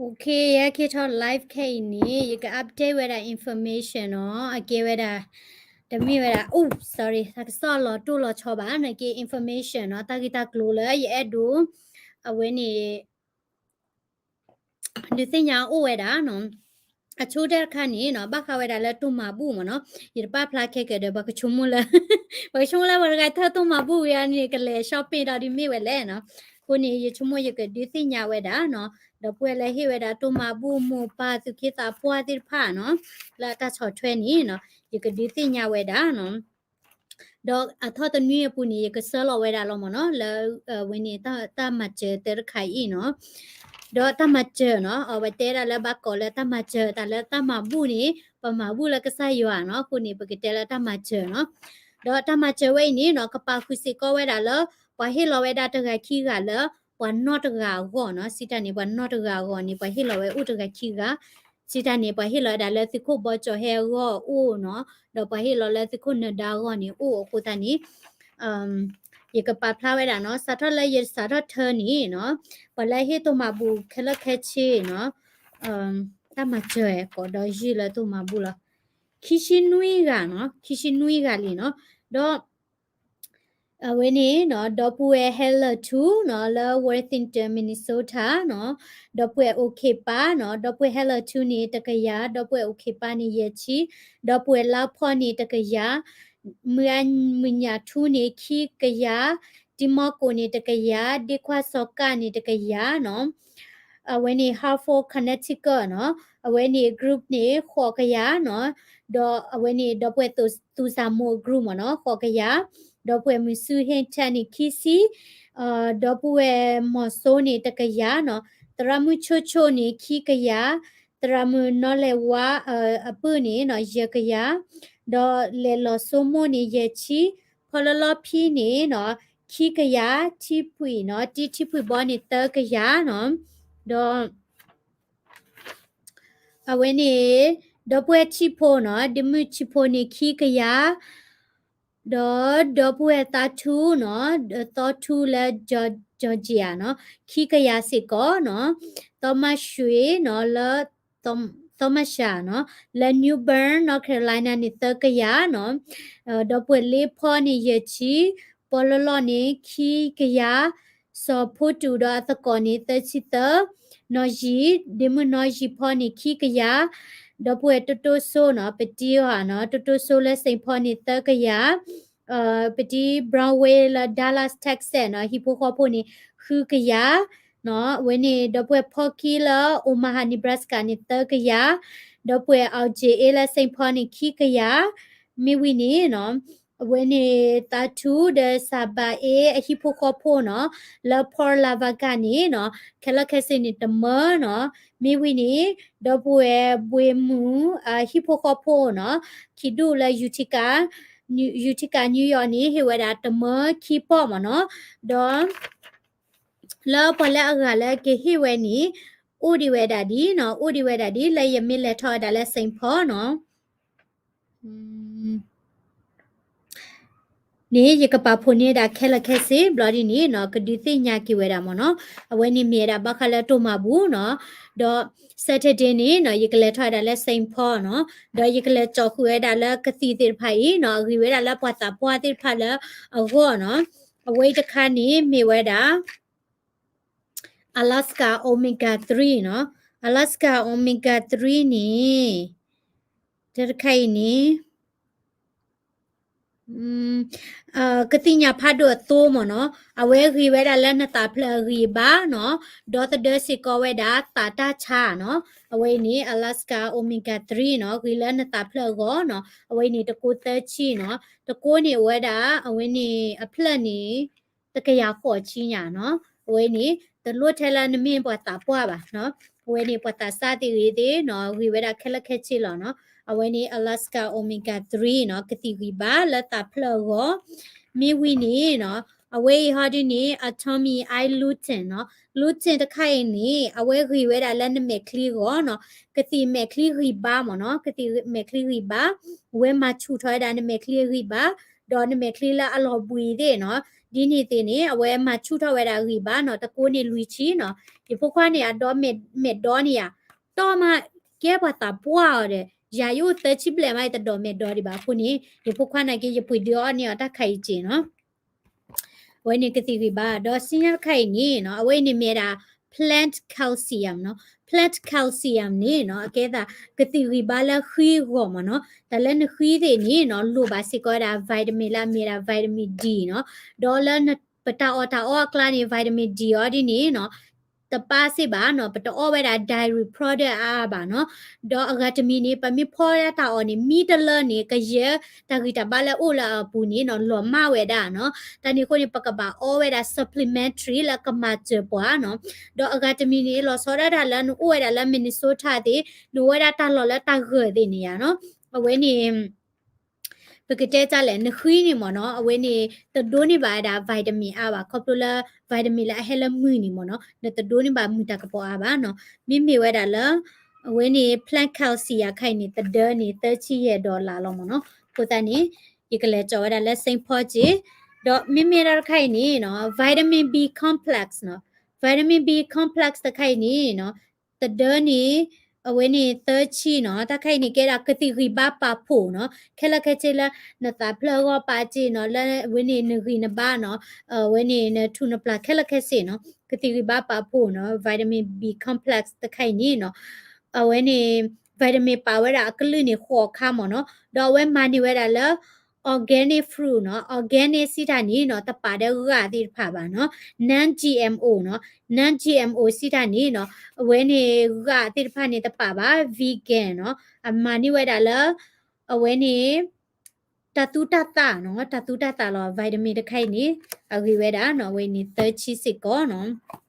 Okay, ယဟဲက့ၤထီၣ် live ခဲအံၤန့ၣ် ယက update ဝဲဒၣ် information နီၤ, အကဲဝဲဒၣ် တမ့ၢ်ဝဲဒၣ် အိၣ် sorry, တၢ်ကစီၣ်လီၤတိၢ်လီၤဆီဘၣ်, နာ်က့ information နီၤ, တၢ်ဂ့ၢ်တၢ်ကျိၤလၢယအဲၣ်ဒိး အဝဲန့ၣ် ဒုးသ့ၣ်ညါအိၣ်ဝဲဒၣ်နီၤ. အဆိကတၢၢ်တခါန့ၣ်နီၤ, ဘၣ်ဃးဝဲဒၣ်လၢတိၢ်မၤဘူၣ်မ့ၢ်နီၤ, ယတပာ်ဖျါခဲကဒီး ပှၤကဆိကမိၣ်လၢ ပှၤကဆိကမိၣ်လၢပှၤတဂၤထၢၣ်တိၢ်မၤဘူၣ်ဝံၤအန့ၣ် ကလဲၤ shopping ဒီးဒ်မ့ၢ်ဝဲလဲၣ်နီၤ. အဃိန့ၣ် ယဆိကမိၣ်ယကဒုးသ့ၣ်ညါဝဲဒၣ်နီၤ, ဒီပုၢ်ဝဲၢ်လၢဟ့ၣ်ဝဲဒၣ်တိၢ်မၤဘူၣ် မိၢ်ပၢ်သူၣ်က့သးပှၢ်သ့ၣ်တဖၣ်နီၤ, လၢအတၢ်ဆီၣ်ထွဲန့ၣ်နီၤ, ယကဒုးသ့ၣ်ညါဝဲဒၣ်နီၤ. ဒီးအထီၣ်တနွံအပူၤန့ၣ် ယကဆှၢလီၤဝဲဒၣ်လီၤမ့ၢ်နီၤ, လၢ အဝဲန့ၣ် တၢ်မၤစၢၤတၢ်တခါအံၤနီၤ. ဒီးတၢ်မၤစၢၤနီၤ, အဝဲတဲဒၣ်လၢဘၣ်ကိးလၢတၢ်မၤစၢၤ တၢ်လၢတၢ်မၤဘူၣ်န့ၣ် ပမၤဘူၣ်လၢကစၢ်ယွၤနီၤ, အဃိန့ၣ် ပကတဲလၢတၢ်မၤစၢၤနီၤ. ဒီးတၢ်မၤစၢၤဝဲအံၤန့ၣ်နီၤ, ကပာ်ဃုာ်စ့ၢ်ကီးဝဲဒၣ်လၢ ပှၤဟ့ၣ်လီၤဝဲဒၣ်တဂၤခံဂၤလၢ ပှၤနီၢ်တဂၤအဂီၢ်နီၤ, စံးတၢ်န့ၣ် ပှၤနီၢ်တဂၤအဂီၢ်န့ၣ် ပှၤဟ့ၣ်လီၤဝဲအိၣ်တဂၤခံဂၤ, စံးတၢ်န့ၣ် ပှၤဟ့ၣ်လီၤဝဲဒၣ်လၢသုးခိၣ်ဘီကၠီၤဟဲအဂီၢ်အိၣ်နီၤ, ဒီးပှၤဟ့ၣ်လီၤလၢသုးခိၣ်နၢၤဒါအဂီၢ်န့ၣ်အိၣ်အဃိသတးန့ၣ် ယကပာ်ဖျါဝဲဒၣ်နီၤ, စးထီၣ်လၢယစးထီၣ်ထၢန့ၣ်နီၤ, ပှၤလၢဟ့ၣ်တိၢ်မၤဘူၣ်ခဲလၢာ်ခဲဆ့နီၤ, တၢ်မၤစၢၤ ကိးဒီးယုၢ်လၢတိၢ်မၤဘူၣ်လီၤ, ခံဆံနွံဂၤနီၤ, ခံဆံနွံဂၤလံနီၤ, ဒီး အဝဲန့ၣ်နီၤ, ဒီပုၢ်ဝဲၢ် Heller ထူနီၤ, လၢ Worthington Minnesota နီၤ, ဒီပုၢ်ဝဲၢ် OK ပၢ်နီၤ, ဒီပုၢ်ဝဲၢ် Heller ထူန့ၣ် တကယၤ, ဒီပုၢ်ဝဲၢ် OK ပၢ်န့ၣ် ယဲၢ်ဆံ, ဒီပုၢ်ဝဲၢ် လါဖီန့ၣ် တကယၤ, မုၢ်အါမုၢ်ညၣ်ထူန့ၣ် ခံကယၤ, တံမီၢ်ကိၣ်န့ၣ် တကယၤ, ဒ့ခွါစီၤကၢ်န့ၣ် တကယၤနီၤ, အဝဲန့ၣ် Hartford Connecticut နီၤ, အဝဲန့ၣ် group န့ၣ် ဃိးကယၤနီၤ, ဒီးအဝဲန့ၣ် ဒီပုၢ်ဝဲၢ်သူၣ်စၢ်မိၢ် group မ့ၢ်နီၤ ဃိးကယၤ, ဒီပုၢ်ဝဲၢ်မုၢ်ဆူဟ့ၣ်ထၢၣ်န့ၣ် ခံဆံ, ဒီပုၢ်ဝဲၢ်မီၤစိန့ၣ် တကယၤနီၤ, သရၣ်မုၣ်ဆိၣ်ဆိၣ်န့ၣ် ခံကယၤ, သရၣ်မုၣ်နီၢ်လဲၤဝါ အပုၢ်န့ၣ်နီၤ ယဲၢ်ကယၤ, ဒီးလဲၤလီၤစိမိၢ်န့ၣ် ယဲၢ်ဆံ, ဖီလၢလီၢ်ဖံန့ၣ်နီၤ ခံကယၤ, ထံဖှံၣ်နီၤ တံထံဖှံၣ်ဘီန့ၣ် သၢကယၤနီၤ, ဒီး အဝဲန့ၣ် ဒီပုၢ်ဝဲၢ်ထံဖိနီၤ ဒ့မုၣ်ထံဖိန့ၣ် ခံကယၤ, ဒီးဒီပုၢ်ဝဲၢ်သးထူနီၤ သီထူလၢ Georgia နီၤ ခံကယၤစ့ၢ်ကီးနီၤ, သီမၢ်ရွှ့နီၤ လၢ သီမၢ်ရှၤနီၤ လၢ New Bern North Carolina န့ၣ် သၢကယၤနီၤ, ဒီပုၢ်ဝဲၢ်လ့ဖီန့ၣ် ယဲၢ်ဆံ, ပီလၢလီၢ်န့ၣ် ခံကယၤ, စီၤဖိတူဒီးအသကိးန့ၣ် သၢဆံသၢ, နီၢ်ယံၤ ဒ့မုၣ်နီၢ်ယံၤဖီန့ၣ် ခံကယၤ, ဒီပုၢ်ဝဲၢ်တိတိစိနီၤ ပတံအီၤနီၤ တိတိစိလၢ Saint Paul န့ၣ် သၢကယၤ, ပတံ Broadway လၢ Dallas Texas နီၤ ဟံၣ်ဖိဃီဖိန့ၣ် ဃုကယၤ, အဝဲန့ၣ် ဒီပုၢ်ဝဲၢ်ဖီကံလၢ Omaha Nebraska န့ၣ် သၢကယၤ, ဒီပုၢ်ဝဲၢ် အီၣ်ကၠ့အ့လၢ Saint Paul န့ၣ် ခံကယၤ, မ့ၢ်ဝံၤန့ၣ်နီၤ အဝဲန့ၣ် သးထူဒီးစၢ်ဘၣ်အ့ အဟံၣ်ဖိဃီဖိနီၤ လၢ Paul Lavaca န့ၣ်နီၤ ခဲလၢာ်ခဲဆ့န့ၣ် တမၢနီၤ, မ့ၢ်ဝံၤန့ၣ် ဒီပုၢ်ဝဲၢ်ဘှ့မုၢ် အဟံၣ်ဖိဃီဖိနီၤ ခံဒူၣ်လၢ Utica, Utica New York န့ၣ် ဟ့ၣ်ဝဲဒၣ်တမၢခံပီၢ်မ့ၢ်နီၤ, ဒီး လၢပှၤလၢအဂၤလၢကဟ့ၣ်ဝဲန့ၣ် အိၣ်ဒံးဝဲဒၣ်ဒ်နီၤ အိၣ်ဒံးဝဲဒၣ်ဒ် လၢယမ့ၢ်လဲၤထီၣ်ဝဲဒၣ်လၢ Saint Paul နီၤ န့ၣ် ယကပာ်ဖှိၣ်န့ၢ်ဒၣ်ခဲလၢာ်ခဲဆ့ဘျီဒ်န့ၣ်နီၤ ကဒုးသ့ၣ်ညါက့ၤဝဲဒၣ်မ့ၢ်နီၤ, အဝဲန့ၣ်မ့ၢ်ဝဲဒၣ်ဘၣ်ဃးလၢတိၢ်မၤဘူၣ်နီၤ, ဒီး Saturday န့ၣ်နီၤ ယကလဲၤထီၣ်ဝဲဒၣ်လၢ Saint Paul နီၤ, ဒီးယကလဲၤစိာ်ဃုာ်ဝဲဒၣ်လၢကသံၣ်သ့ၣ်တဖၣ်အံၤနီၤ အဂ့ၤဝဲဒၣ်လၢပှၤသးပှၢ်သ့ၣ်တဖၣ်လၢအဂီၢ်နီၤ, အဝဲအံၤတခါန့ၣ်မ့ၢ်ဝဲဒၣ် Alaska Omega three နီၤ, Alaska Omega three န့ၣ် တၢ်တခါအံၤန့ၣ် ကသံၣ်ညါဖးဒိၣ်အသိမ့ၢ်နီၤ, အဝဲဂ့ၤဝဲဒၣ်လၢနသးဖျၢၣ်အဂံၢ်အဘါနီၤ, ဒီသဒၢစ့ၢ်ကီးဝဲဒၣ်သးတၢ်ဆါနီၤ, အဝဲအံၤန့ၣ် Alaska Omega three နီၤ, ဂ့ၤလၢနသးဖျၢၣ်အဂီၢ်နီၤ, အဝဲအံၤန့ၣ် တကိးသၢဆံနီၤ, တကိးန့ၣ်အိၣ်ဝဲဒၣ် အဝဲန့ၣ်အဖျၢၣ်န့ၣ် တကယၤဃိးဆံညါနီၤ, အဝဲန့ၣ် တလိၣ်ထဲလၢနမ့ၢ်ပှၤသးပှၢ်ဘၣ်နီၤ, အဝဲန့ၣ် ပှၤသးစၢ်သ့ၣ်ဂ့ၤသ့ၣ်နီၤ, ဂ့ၤဝဲဒၣ်ခဲလၢာ်ခဲဆ့လီၤနီၤ, အဝဲန့ၣ် Alaska Omega three နီၤ, ကသံၣ်ဂံၢ်ဘါလၢသးဖျၢၣ်အဂီၢ်, မ့ၢ်ဝံၤန့ၣ်နီၤ, အဝဲအံၤဟီဒုန့ၣ် အ Tommy I Gluten နီၤ, gluten တခါအံၤန့ၣ် အဝဲဂ့ၤဝဲဒၣ်လၢနမဲာ်ချံအဂီၢ်နီၤ, ကသံၣ်မဲာ်ချံဂံၢ်ဘါမ့ၢ်နီၤ, ကသံၣ်မဲာ်ချံဂံၢ်ဘါ, ဝဲမၤဆူၣ်ထီၣ်ဝဲဒၣ်နမဲာ်ချံအဂံၢ်ဘါ, ဒီးနမဲာ်ချံလၢအလီၤဘှံးသ့ၣ်နီၤ, ဒ်န့ၣ်သ့ၣ်န့ၣ် အဝဲမၤဆူၣ်ထီၣ်ဝဲဒၣ်ဂံၢ်ဘါနီၤ, တကိးန့ၣ်လွံၢ်ဆံနီၤ. ယဖိခွါန့ၣ် အဒီမဲာ်ဒီန့ၣ်ယါ, တီၢ်မးကဲပှၤသးပှၢ်အီၤဒီး ယၤယအိၣ်သၢဆံဘျဲၣ်မး ယတဒီမဲာ်ဒီဒံးဘၣ်အဃိန့ၣ် ယဖိခွါနာ်က့ ယပှ့ၤဒုးအီၣ်န့ၢ်အီၤတၢ်ခါအံၤက့နီၤ. အဝဲန့ၣ်ကသံၣ်ဂံၢ်ဘါ, ဒီးဆူညါတခါအံၤန့ၣ်နီၤ အဝဲအံၤန့ၣ်မ့ၢ်ဝဲဒၣ် plant calcium နီၤ. Plant calcium န့ၣ်နီၤ အကဲသးကသံၣ်ဂံၢ်ဘါလၢဃံအဂီၢ်မ့ၢ်နီၤ. တၢ်လၢနဃံသ့ၣ်န့ၣ်နီၤ လိၣ်ဘၣ်စ့ၢ်ကီးဝဲဒၣ် vitamin လၢအမ့ၢ်ဝဲဒၣ် vitamin D နီၤ. ဒီးလၢပတၢ်အီၣ်တၢ်အီအကျါန့ၣ် vitamin D အီၤဒ်န့ၣ်နီၤ တပၣ်စ့ၢ်ဘၣ်နီၤ, ပတအီၣ်ဝဲဒၣ် dairy product အါအါဘၣ်နီၤ. ဒီးအဂၤတမံၤန့ၣ် ပမ့ၢ်ဖီဝဲဒၣ်တၢ်အီၣ်န့ၣ် မံတလၢန့ၣ် ကယဲၢ်တၢ်ဂံၢ်တၢ်ဘါလၢအအိၣ်လၢအပူၤန့ၣ်နီၤ လီၤမၢ်ဝဲဒၣ်နီၤ. တၢ်န့ၣ်အဃိန့ၣ် ပကဘၣ်အီဝဲဒၣ် supplementary လၢကမၤစၢၤပှၤနီၤ. ဒီးအဂၤတမံၤန့ၣ် လီၤဆီဒၣ်တၢ်လၢနအိၣ်ဝဲဒၣ်လၢ Minnesota သ့ၣ်, နအိၣ်ဝဲဒၣ်တၢ်လီၢ်လၢတၢ်ဂၢၢ်သ့ၣ်န့ၣ်ယါနီၤ, အဝဲန့ၣ် ပကတဲတၢ်လဲၣ် နဃံန့ၣ်မ့ၢ်နီၤ အဝဲန့ၣ် တဒိးန့ၢ်ဘၣ်ဝဲဒၣ် vitamin အါဘၣ် ခီဖျိလၢ vitamin လၢအဟဲလၢမုၢ်န့ၣ်မ့ၢ်နီၤ နတဒိးန့ၢ်ဘၣ်မုၢ်တၢ်ကပီၤအါဘၣ်နီၤ. မ့မ့ၢ်ဝဲဒၣ်လၢ အဝဲန့ၣ် plant calcium အခါအံၤန့ၣ် တဒၢန့ၣ် သၢဆံယဲၢ် dollar လီၤမ့ၢ်နီၤ. အဃိသတးန့ၣ် ယကလဲၤကၠီၤဝဲဒၣ်လၢ Saint Paul က့, ဒီးမ့မ့ၢ်ဒၣ်တခါအံၤန့ၣ်နီၤ vitamin B complex နီၤ, vitamin B complex တခါအံၤန့ၣ်နီၤ တဒၢန့ၣ် အဝဲန့ၣ်သၢဆံနီၤ, တၢ်ခါအံၤန့ၣ် ကဲဒၣ်ကသံၣ်ဂံၢ်ဘါပာ်ဖှိၣ်နီၤ, ခဲလၢာ်ခဲဆ့လၢ နသးဖျၢၣ်ဂီၢ်ပာ်စ့ၢ်နီၤ, လၢအဝဲန့ၣ်နဂံၢ်နဘါနီၤ, အဝဲန့ၣ်နထူၣ်နပျၢ်ခဲလၢာ်ခဲဆ့နီၤ, ကသံၣ်ဂံၢ်ဘါပာ်ဖှိၣ်နီၤ, vitamin B complex တခါအံၤန့ၣ်နီၤ, အဝဲန့ၣ် vitamin ပာ်ဝဲဒၣ်အကလုၢ်န့ၣ် ဃိးခါမ့ၢ်နီၤ, ဒီးအဝဲမၤန့ၢ်ဝဲဒၣ်လၢ organic fruit နီၤ, organic စံးတၢ်န့ၣ်နီၤ တပာ်ဒီးဂာ်သ့ၣ်တဖၣ်ဘၣ်နီၤ, non-G M O နီၤ, non-G M O စံးတၢ်န့ၣ်နီၤ, အဝဲန့ၣ်ဂာ်သ့ၣ်တဖၣ်န့ၣ်တပာ်ဘၣ် vegan နီၤ, အမၤန့ၢ်ဝဲဒၣ်လၢ အဝဲန့ၣ် တၢ်သူတၢ်သၣ်နီၤ, တၢ်သူတၢ်သၣ်လီၤ, vitamin တခါအံၤန့ၣ် အဂ့ၤဝဲဒၣ်နီၤ, အဝဲန့ၣ်သၢဆံစ့ၢ်ကီးနီၤ.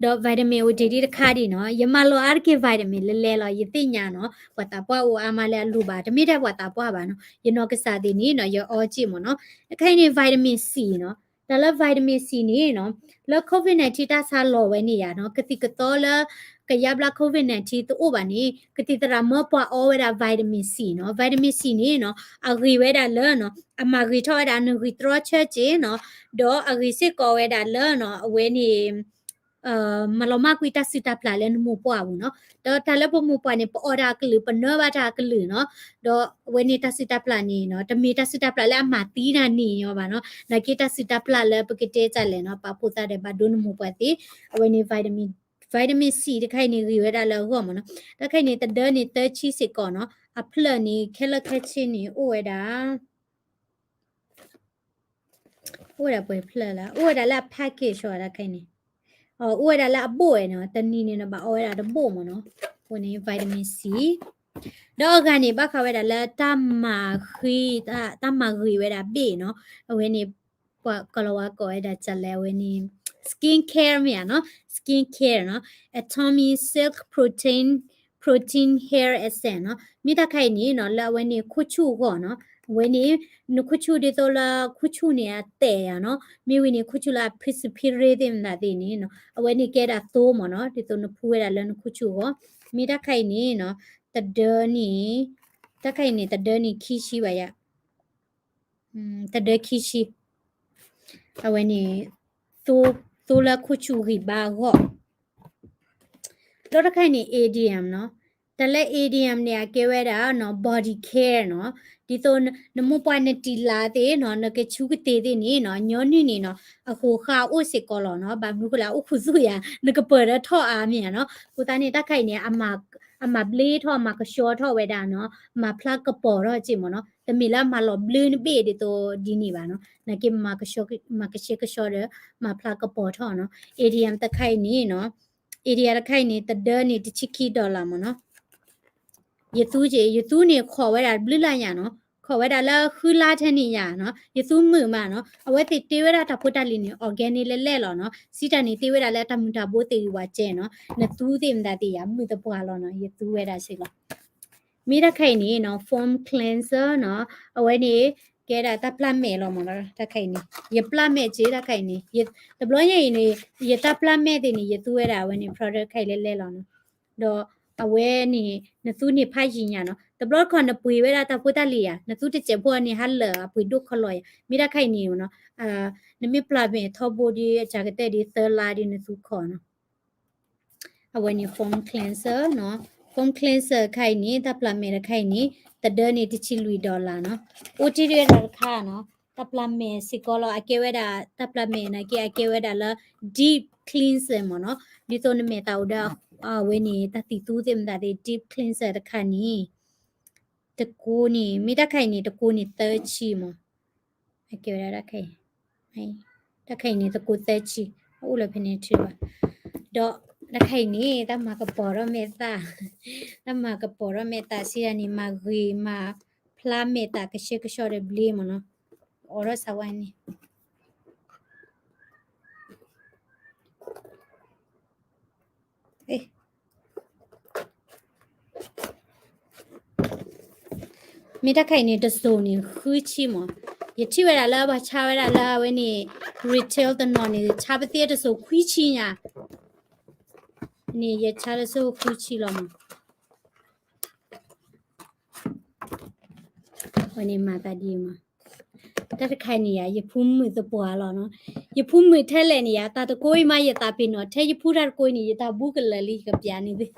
ဒီး vitamin အိၣ်တ့ၢ်ဒံးတခါဒံးနီၤ, ယမၤလီၤအါတက့ၢ် vitamin လဲၤလဲၤလီၤ, ယသ့ၣ်ညါနီၤ, ပှၤသးပှၢ်အိၣ်အါမးလၢအလိၣ်ဘၣ်, တမ့ၢ်ထဲပှၤသးပှၢ်ဘၣ်နီၤ, ယနီၢ်ကစၢ်သ့ၣ်န့ၣ်နီၤ ယအီစ့ၢ်မ့ၢ်နီၤ, တခါအံၤန့ၣ် vitamin C နီၤ, တၢ်လၢ vitamin C န့ၣ်နီၤ, လၢ COVID nineteen တၢ်ဆါလီၤဝဲန့ၣ်ယါနီၤ, ကသံၣ်ကသီလၢ ကယါဘျါ COVID nineteen တအိၣ်ဘၣ်န့ၣ် ကသံၣ်သရၣ်မၢပှၤအီဝဲဒၣ် vitamin C နီၤ, vitamin C န့ၣ်နီၤ အဂ့ၤဝဲဒၣ်လၢနီၤ အမၤဂ့ၤထီၣ်ဝဲဒၣ်နဂံၢ်တြီဆၢစ့ၢ်နီၤ, ဒီးအဂ့ၤစ့ၢ်ကီးဝဲဒၣ်လၢနီၤ အဝဲန့ၣ် မၤလီၤမၢ်ကွံာ်တၢ်စုၣ်တၢ်ပျၢ်လၢနမိၢ်ပှၢ်အပူၤနီၤ, ဒီးတၢ်လၢပမိၢ်ပှၢ်န့ၣ် ပအီၣ်တၢ်အကလုာ် ပနၢဘၣ်တၢ်အကလုာ်နီၤ, ဒီးအဝဲန့ၣ်တၢ်စုၣ်တၢ်ပျၢ်န့ၣ်နီၤ တမ့ၢ်တၢ်စုၣ်တၢ်ပျၢ်လၢအမၤသံတၢ်န့ၣ်ညီဘၣ်နီၤ, နာ်က့တၢ်စုၣ်တၢ်ပျၢ်လၢပကတဲတၢ်လဲၣ်နီၤ ပာ်ဖှိၣ်သးဒီးဘၣ်ဒိနမိၢ်ပှၢ်သ့ၣ်, အဝဲန့ၣ် vitamin vitamin C တခါအံၤန့ၣ် ဂ့ၤဝဲဒၣ်လၢအဂီၢ်မ့ၢ်နီၤ, တခါအံၤန့ၣ် တဒၢန့ၣ် သၢဆံစ့ၢ်ကီးနီၤ, အဖျၢၣ်န့ၣ် ခဲလၢာ်ခဲဆ့န့ၣ် အိၣ်ဝဲဒၣ် အိၣ်ဝဲဒၣ်ပှဲၤဖျၢၣ်လၢ အိၣ်ဝဲဒၣ်လၢအ package တခါအံၤန့ၣ်, အိၣ်ဝဲဒၣ်လၢအဘိၣ်ဝဲနီၤ, တနံၤန့ၣ်နီၤ ဘၣ်အီဝဲဒၣ်တဘိၣ်မ့ၢ်နီၤ, အဃိန့ၣ် vitamin C ဒီးအဂၤန့ၣ် ဘၣ်ဃးဝဲဒၣ်လၢတၢ်မၤဃံ, တၢ်မၤဂ့ၤဝဲဒၣ်ဘ့ၣ်နီၤ, အဝဲန့ၣ် ပှၤကလီၤဝါကိးဝဲဒၣ်တၢ်လဲၣ် အဝဲန့ၣ် skin care မ့ၢ်ဧါနီၤ, skin care နီၤ, Atomy Silk Protein, Protein Hair Essence နီၤ, မ့ၢ်တၢ်ခါအံၤန့ၣ်နီၤ လၢအဝဲန့ၣ်ခိၣ်ဆူၣ်အဂီၢ်နီၤ, အဝဲန့ၣ် နခိၣ်ဆူၣ်ဒ်သိးလၢခိၣ်ဆူၣ်န့ၣ် အတဲာ်ယါနီၤ, မ့ၢ်ဝံၤန့ၣ် ခိၣ်ဆူၣ်လၢအဖံးစူဖံးရ့သ့ၣ်မတၤသ့ၣ်န့ၣ်နီၤ, အဝဲန့ၣ်ကဲဒၣ်သိမ့ၢ်နီၤ, ဒ်သိးနဖှူဝဲဒၣ်လၢနခိၣ်ဆူၣ်အဂီၢ်, မ့ၢ်တၢ်ခါအံၤန့ၣ်နီၤ, တဒၢန့ၣ်, တၢ်ခါအံၤန့ၣ် တဒၢန့ၣ်ခံဆံဘၣ်ယါ တဒၢခံဆံ, အဝဲန့ၣ် သိလၢခိၣ်ဆူၣ်ဂံၢ်ဘါအဂီၢ်, ဒီးတခါအံၤန့ၣ် A D M နီၤ, တၢ်လၢ A D M န့ၣ် အကဲဝဲဒၣ်နီၤ body care နီၤ, ဒ်သိးနမိၢ်ပှၢ်နတံၤလၢ်သ့ၣ်နီၤ နကဆူကတ့ၤသ့ၣ်န့ၣ်နီၤ ညီနုၢ်န့ၣ်နီၤ အဃိးဃာ်အိၣ်စ့ၢ်ကီးလီၤနီၤ, ဘၣ်မနုၤဃိလဲၣ် အိၣ်ခူသူၣ်ယါ နကပၢၢ်ဒီးထီၣ်အါမ့ၢ်ဧါနီၤ, အဃိသတးန့ၣ် တၢ်ခါအံၤန့ၣ် အမၤဘျ့ထီၣ် မၤကဆှီထီၣ်ဝဲဒၣ်နီၤ မၤဖျါကပီၤထီၣ်စ့ၢ်မ့ၢ်နီၤ, တမ့ၢ်လၢမၤလီၤဘျ့နဘ့ၣ်ဒ်သိးဒ်န့ၣ်ဘၣ်နီၤ, နာ်က့ မၤကဆှဲကဆှီဒီး မၤဖျါကပီၤထီၣ်နီၤ, A D M တခါအံၤန့ၣ်နီၤ, A D M တခါအံၤန့ၣ် တဒၢန့ၣ် တဆံခံ dollar မ့ၢ်နီၤ, ယသူက့ၤ ယသူန့ၣ် ခိးဝဲဒၣ်ဘျုးလၢ်ညါနီၤ, ခိးဝဲဒၣ်လၢဃုလါထဲန့ၣ်ညါနီၤ, ယသူမုာ်မးနီၤ, အဝဲသ့ၣ်တ့ဝဲဒၣ်တၢ်ဖိတၢ်လံၤန့ၣ် organic လဲၣ်လဲၣ်လီၤနီၤ, စံးတၢ်န့ၣ် တ့ဝဲဒၣ်လၢတၢ်မုၢ်တၢ်ဘိသ့ၣ်ဂံၢ်ဝးကဲနီၤ, နသူသ့ၣ်မတၤသ့ၣ်ယါ မုာ်သပှၢ်လီၤနီၤ, ယသူဝဲဒၣ်စ့ၢ်လီၤ. မ့ၢ်တၢ်ခါအံၤန့ၣ်နီၤ foam cleanser နီၤ, အဝဲန့ၣ် ကဲဒၣ်တၢ်ပျၢ်မဲာ်လီၤမ့ၢ်နီၤ, တၢ်ခါအံၤန့ၣ် ယပျၢ်မဲာ်က့ၤ တၢ်ခါအံၤန့ၣ်, တဘျီညါအံၤန့ၣ် ယတၢ်ပျၢ်မဲာ်သ့ၣ်န့ၣ် ယသူဝဲဒၣ်အဝဲန့ၣ် product ခါအံၤလဲၣ်လဲၣ်လီၤနီၤ, ဒီး အဝဲန့ၣ် နသူန့ၣ်ဖးယံၤညါနီၤ. တဘျီတခီၣ်နပှ့ၤဝဲဒၣ်တၢ်ဖိတၢ်လံၤယါ, နသူတစဲးဖိန့ၣ် ဟးလၢာ်အပှ့ၤဒိၣ်ခီလီၤယါ. မ့ၢ်တၢ်တခါအံၤန့ၣ်နီၤ, နမ့ၢ်ပျၢ်မဲာ်ထီဘိဒီး အစှၤကတၢၢ်ဒီးသၢလါဒီးနသူခီနီၤ. အဝဲန့ၣ် foam cleanser နီၤ. Foam cleanser တခါအံၤန့ၣ် တၢ်ပျၢ်မဲာ်တခါအံၤန့ၣ် တဒၢန့ၣ်တဆံလွံၢ် dollar နီၤ. အိၣ်တ့ၢ်တဝဲဒၣ်တခါနီၤ, တၢ်ပျၢ်မဲာ်စ့ၢ်ကီးလီၤ. အကဲဝဲဒၣ် တၢ်ပျၢ်မဲာ်နာ်က့ အကဲဝဲဒၣ်လၢ deep cleanser မ့ၢ်နီၤ. ဒ်သိးနမဲာ်သၣ်အိၣ်ဒီး အဝဲန့ၣ် တၢ်သံၣ်သူသ့ၣ်မတၤသ့ၣ် deep cleanser တခါန့ၣ် တကိးန့ၣ် မ့ၢ်တၢ်ခါအံၤန့ၣ် တကိးန့ၣ်သၢဆံမ့ၢ်, အကဲဝဲဒၣ်တၢ်ခါအံၤ, တၢ်ခါအံၤန့ၣ် တကိးသၢဆံ, အအိၣ်လၢဖဲန့ၣ်ထုဘၣ်. ဒီးတၢ်ခါအံၤန့ၣ် တၢ်မၤကပီၤထီၣ်မဲာ်သၣ်, တၢ်မၤကပီၤထီၣ်မဲာ်သၣ်စံးဒ်န့ၣ် မၤဂ့ၤမၤဖျါမဲာ်သၣ်ကဆှဲကဆှီဒီးဘျ့မ့ၢ်နီၤ, အိးထီၣ်ဆါဝဲန့ၣ် မ့ၢ်တၢ်ခါအံၤန့ၣ် တစိၤန့ၣ် ဃုဆံမ့ၢ်, ယထံၣ်ဝဲဒၣ်လၢပှၤဆါဝဲဒၣ်လၢအဝဲန့ၣ် retail တနီၤန့ၣ် ဆါပသ့တစိၤခွံဆံညါ, န့ၣ် ယဆါလၢစိၤဃုဆံလီၤမ့ၢ်, ဝဲန့ၣ်မၤသးဒ်မ့ၢ် တၢ်တခါအံၤန့ၣ်ယါ ယဖုမုာ်သပှၢ်လီၤနီၤ, ယဖုမုာ်ထဲလဲၣ်န့ၣ်ယါ တၢ်တကိးအံၤမး ယသးပ့ၤနီၣ် ထဲယဖုတၢ်တကိးအံၤန့ၣ် ယတၢ်ဘူးကလၢာ်လံ ယကပျးန့ၣ်သ့ၣ်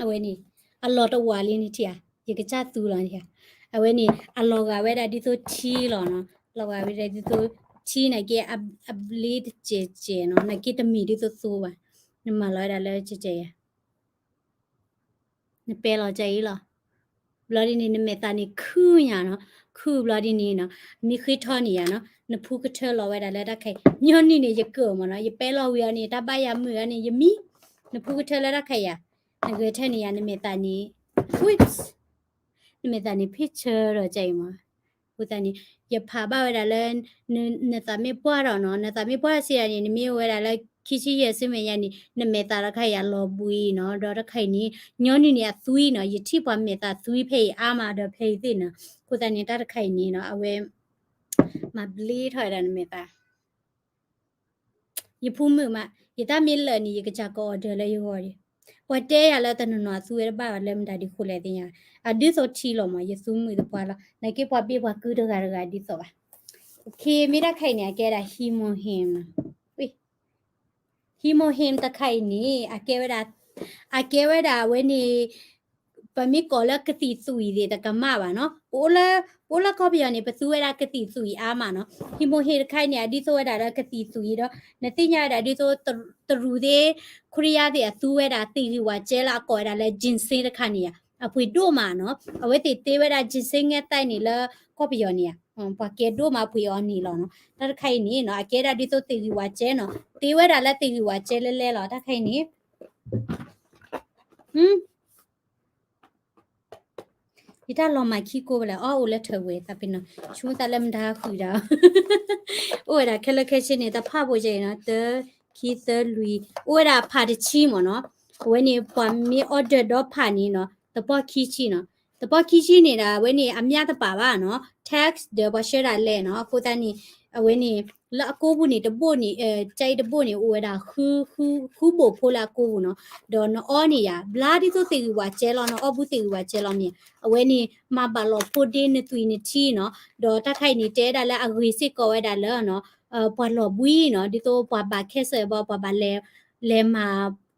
အဝဲန့ၣ် အလီၢ်တဝးလံန့ၣ်ထံၣ်ဧါ, ယကစၢ်သူလီၤန့ၣ်ဧါ, အဝဲန့ၣ် အလီၤဂာ်ဝဲဒၣ်ဒ်သိးထံလီၤနီၤ, လီၤဂာ်ဝဲဒၣ်ဒ်သိးထံနာ်က့ အဘျ့တစဲးစဲးနီၤ, နာ်က့တမ့ၢ်ဒ်သိးသိဘၣ်, နမၤလီၤဝဲဒၣ်လၢကဲကဲယါ နပဲလီၤကအံၤလီၤ, ဘျီဒ်န့ၣ် နမဲာ်သၣ်န့ၣ်ခုၣ်ညါနီၤ, ခုၣ်ဘျီဒ်န့ၣ်နီၤ, မ့ၢ်ဃ့ထီၣ်န့ၣ်ယါနီၤ, နဖုကထၢလီၤဝဲဒၣ်လၢတၢ်ခဲအံၤ, ညီနုၢ်န့ၣ် ယကၢၢ်မ့ၢ်နီၤ, ယပဲလီၤဝံၤအီၤန့ၣ် တၢ်ဘၣ်ယၤမုာ်အီၤန့ၣ် ယမံ, နဖုကထၢလၢတၢ်ခဲအံၤယါ, နဂဲၤထၢၣ်န့ၣ်ယါ နမဲာ်သၣ်န့ၣ်, နမဲာ်သၣ်န့ၣ် ဖ့ၣ်ဆၢဒီးကအံၤမး, အဃိသတးန့ၣ် ယဖးဘၣ်ဝဲဒၣ်လၢ နသးမ့ၢ်ပှၢ်ဒီးနီၤ, နသးမ့ၢ်ပှၢ်စံးဒ်န့ၣ် နမ့ၢ်အိၣ်ဝဲဒၣ်လၢ ခံဆံယဲၢ်ဆံမဲာ်ညါန့ၣ် နမဲာ်သၣ်တၢ်ခဲအံၤယါလီၤဘှံးနီၤ, ဒီးတၢ်ခဲအံၤန့ၣ် ညီနုၢ်န့ၣ်အသွံနီၤ, ယထံၣ်ပှၤမဲာ်သၣ်သွံဖဲအံၤအါမးဒီးဖဲအံၤသ့ၣ်နီၤ, အဃိသတးန့ၣ် တၢ်တခါအံၤန့ၣ်နီၤ အဝဲ မၤဘျ့ထီၣ်ဝဲဒၣ်နမဲာ်သၣ် ယဖုမုာ်မး, ယတၢ်မ့ၢ်လၢာ်န့ၣ် ယကစၢ်က order လၢယဂီၢ်ဒီး, ပှၤတဲယၤလၢတနီၤနီၤအသူဝဲတဘၣ်ဘၣ်လၢမတၤဒ်ဃိလဲၣ်သ့ၣ်ညါ, အဒ်သိးထံလီၤမး ယသူမုာ်သပှၢ်လီၤ, နာ်က့ပှၤဘ့ၣ်ပှၤကုတဂၤတဂၤဒ်သိးဘၣ်. မ့ၢ်တၢ်ခါအံၤန့ၣ် အကဲဒၣ် Hemohim နီၤ, Hemohim တခါအံၤန့ၣ် အကဲဝဲဒၣ်, အကဲဝဲဒၣ်အဝဲန့ၣ် ပမ့ၢ်ကိးလၢကသံၣ်သွံၣ်သ့ၣ်တကမၣ်ဘၣ်နီၤ, ပအိၣ်လၢကီၢ်ပယီၤန့ၣ် ပသူဝဲဒၣ်ကသံၣ်သွံၣ်အါမးနီၤ, Hemohim တခါအံၤန့ၣ် အဒ်သိးဝဲဒၣ်လၢကသံၣ်သွံၣ်ဒီး နသ့ၣ်ညါဝဲဒၣ်ဒ်သိး တရူးသ့ၣ် ခိရံယါသ့ၣ်အသူဝဲဒၣ်သ့ၣ်ဂံၢ်ဝးကဲလၢအကိးဝဲဒၣ်လၢ ginseng တခါန့ၣ်ယါ, အပှ့ၤဒိၣ်မးနီၤ, အဝဲသ့ၣ်တ့ဝဲဒၣ် ginseng ငဲၢ်သၣ်န့ၣ်လၢကီၢ်ပယီၤန့ၣ်ယါ, ပှၤကဲဒိၣ်မးပှ့ၤအီၤန့ၣ်လီၤနီၤ, တၢ်တခါအံၤန့ၣ်နီၤ အကဲဒၣ်ဒ်သိးသ့ၣ်ဂံၢ်ဝးကဲနီၤ, တ့ဝဲဒၣ်လၢသ့ၣ်ဂံၢ်ဝးကဲလဲလဲလီၤ, တၢ်တခါအံၤန့ၣ် ယတၢ်လီၤမၢ်ခံကိးဘၣ်လဲၣ်, အီၣ်အိၣ်လၢထၢၣ်ဝဲသးပ့ၤနီၤ, ဆူသးလၢမတၤဃုာ်ဒီး, အိၣ်ဝဲဒၣ်ခဲလၢာ်ခဲဆ့န့ၣ် တၢ်ဖးဘိကဲအံၤနီၤ, တၢ ခံ သၢ လွံၢ်, အိၣ်ဝဲဒၣ်ဖးတဆံမ့ၢ်နီၤ, အဝဲန့ၣ် ပှၤမ့ၢ် order ဒီးဖးန့ၣ်နီၤ တပီၢ်ခံဆံနီၤ, တပီၢ်ခံဆံန့ၣ်ဒီး အဝဲန့ၣ် အမျၢ်တပာ်ဘၣ်နီၤ, tax ဒီးပှၤဆှၢဒၣ်လဲၣ်နီၤ, အဃိသတးန့ၣ် အဝဲန့ၣ် လၢအကိာ်ပူၤန့ၣ် တဘိန့ၣ် ကဲအံၤတဘိန့ၣ် အိၣ်ဝဲဒၣ် ဃုဘိၣ်ဖိလၢအကိာ်ပူၤနီၤ, ဒီးနအီၣ်န့ၣ်ယါ ဘျါဒ်သိးသ့ၣ်ဂံၢ်ဝးကဲလီၤ, နအီၣ်ဘူးသ့ၣ်ဂံၢ်ဝးကဲလီၤမ့ၢ်, အဝဲန့ၣ် မၤဘၣ်လီၤဖိဒ့နသွံၣ်နထံနီၤ, ဒီးတၢ်ခါအံၤန့ၣ် တဲဒၣ်လၢအဂ့ၤစ့ၢ်ကီးဝဲဒၣ်လၢ ပှၤလီၤဘှံးနီၤ, ဒ်သိးပှၤဘၣ်ခဲစၢၣ်ဘၣ် ပှၤဘၣ်လဲၤမၤ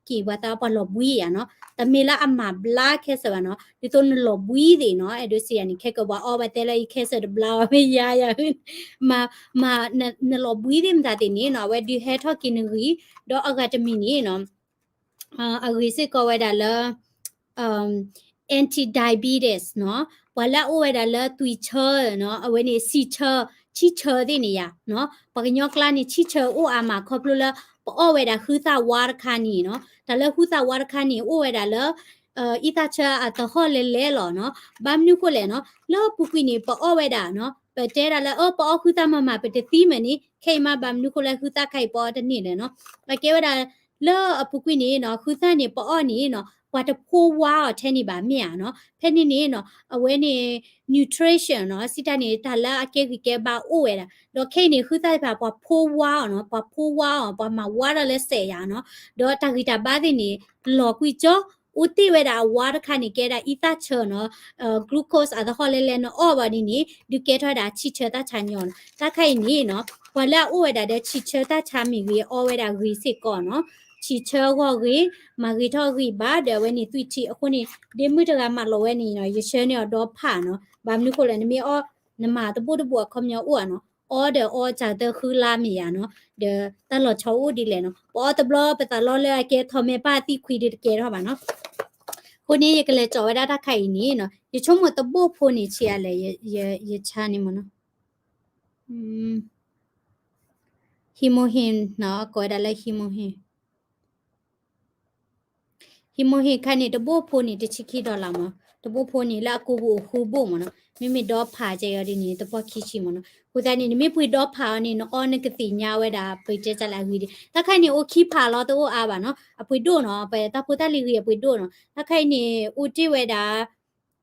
က့ၤပှၤသးပှၢ်လီၤဘှံးယါနီၤ, တမ့ၢ်လၢအမၤဘျါခဲစၢၣ်ဘၣ်နီၤ, ဒ်သိးနလီၤဘှံးသ့ၣ်နီၤ, အဲၣ်ဒိးစံးယါန့ၣ် ခဲကပှၤအီၣ်ဘၣ်တဲလၢယခဲစၢၣ်တဘျါဘၣ်မ့ၢ်ယါယါ, မၤ နလီၤဘှံးသ့ၣ်မတၤသ့ၣ်န့ၣ်နီၤ, အဝဲဒုးဟဲထီၣ်က့ၤနဂံၢ်, ဒီးအဂၤတမံၤန့ၣ်နီၤ အဂ့ၤစ့ၢ်ကီးဝဲဒၣ်လၢ anti-diabetes နီၤ, ပှၤလၢအအိၣ်ဝဲဒၣ်လၢသွံၣ်ဆၢနီၤ, အဝဲန့ၣ် စံၣ်ဆၢ ဆံၣ်ဆၢသ့ၣ်န့ၣ်ယါ, ပှၤကညီကျါန့ၣ် ဆံၣ်ဆၢအိၣ်အါမးခီဖျိလၢ ပအီၣ်ဝဲဒၣ်ဟုသၣ်ဝါတခါန့ၣ်နီၤ, တၢ်လၢဟုသၣ်ဝါတခါန့ၣ် အိၣ်ဝဲဒၣ်လၢ အံသၣ်ဆၢအသဟီၣ်လဲၤလဲၤလီၤနီၤ, ဘၣ်မနုၤဃိလဲၣ်နီၤ, လၢအပူၤကွံာ်န့ၣ် ပအီၣ်ဝဲဒၣ်နီၤ, ပတဲဒၣ်လၢ အၢ ပအီၣ်ဟုသၣ်မၤမၤ ပတသံမ့ၢ်န့ၣ် ခဲအံၤမး ဘၣ်မနုၤဃိလၢဟုသၣ်ခါအံၤပအီၣ်တန့ၢ်လဲၣ်နီၤ, အကဲဝဲဒၣ် လၢအပူၤကွံာ်န့ၣ်နီၤ ဟုသၣ်န့ၣ် ပအီၣ်န့ၣ်နီၤ ပှၤတဖိဝါအီၤထဲန့ၣ်ဘၣ်မ့ၢ်ဧါနီၤ. ဖဲန့ၣ်န့ၣ်နီၤ အဝဲန့ၣ် nutrition နီၤ စံးတၢ်န့ၣ် တၢ်လၢအကဲဂံၢ်ကဲဘါအိၣ်ဝဲဒၣ် ဒီးခဲအံၤန့ၣ် ဃုသၣ်တဖၣ် ပှၤဖိဝါအီၤနီၤ ပှၤဖိဝါအီၤ ပှၤမၤဝါထီၣ်လၢစဲးယၤနီၤ ဒီးတၢ်ဂံၢ်တၢ်ဘါသ့ၣ်န့ၣ် လီၤကွံာ်ကၠီ အိၣ်တ့ၢ်ဝဲဒၣ်အဝါတခါန့ၣ် ကဲဒၣ်အံသၣ်ဆၢနီၤ glucose အသဟီၣ်လဲလဲ နအီၣ်ဘၣ်ဒ်န့ၣ် ဒုးကဲထီၣ်ဝဲဒၣ်ဆံၣ်ဆၢတၢ်ဆါညီနီၤ. တၢ်ခါအံၤန့ၣ်နီၤ ပှၤလၢအအိၣ်ဝဲဒၣ်ဒီးဆံၣ်ဆၢတၢ်ဆါမ့ၢ်ဂ့ၤ အီဝဲဒၣ်ဂ့ၤစ့ၢ်ကီးနီၤ ဆံၣ်ဆၢဂီၢ်ဂ့ၤ မၤဂ့ၤထီၣ်ဂံၢ်ဘါဒီးအဝဲန့ၣ်သွံၣ်ထံ အဃိန့ၣ် ဒ့မုၣ်တဂၤမၤလီၤဝဲန့ၣ်နီၤ ယဆှၢန့ၢ်အီၤဒီဖးနီၤ. ဘၣ်မနုၤဃိလဲၣ် နမ့ၢ်အီ နမၤတဘိၣ်တဘိၣ်အခီပညီအိၣ်ဧါနီၤ အီဒီးအီစၢ်သၢဃုလါမ့ၢ်ယၤနီၤ ဒီးတၢ်လီၤဆီအိၣ်ဒ်လဲၣ်နီၤ ပအီတဘျီပသးလီလၢအကဲထီၣ်မဲာ်ပၢ်သံခွံဒီးတကဲထီၣ်ဘၣ်နီၤ. အဃိန့ၣ် ယကလဲၤကၠီၤဝဲဒၣ်တၢ်ခါအံၤန့ၣ်နီၤ ယဆိကမိၣ်တဘိၣ်ဖိန့ၣ်ဆံးအါလဲၣ် ယဆါန့ၣ်မ့ၢ်နီၤ ဟံမိၢ်ဟ့ၣ်နီၤ ကိးဝဲဒၣ်လၢဟံမိၢ်ဟ့ၣ် ဟံမိၢ်ဟ့ၣ်ခါန့ၣ် တဘိၣ်ဖိန့ၣ် တဆံခံ dollar မ့ၢ် တဘိၣ်ဖိန့ၣ် လၢအကိပူၤအိၣ်ဃုဘိၣ်မ့ၢ်နီၤ မ့မ့ၢ်ဒီဖးကဲအီၤဒ်န့ၣ် တပီၢ်ခံဆံမ့ၢ်နီၤ. အဃိသတးန့ၣ် နမ့ၢ်ပှ့ၤဒီဖးအီၤန့ၣ် နအီနကသ့ၣ်ညါဝဲဒၣ် ပတဲတၢ်လၢအဂ့ၤဒ် တၢ်ခါအံၤန့ၣ် အိၣ်ခံဖးလီၤ တအိၣ်အါဘၣ်နီၤ အပှ့ၤဒိၣ်နီၤ ပတၢ်ဖိတၢ်လံၤဂ့ၤအပှ့ၤဒိၣ်နီၤ တၢ်ခါအံၤန့ၣ် အိၣ်တ့ၢ်ဝဲဒၣ်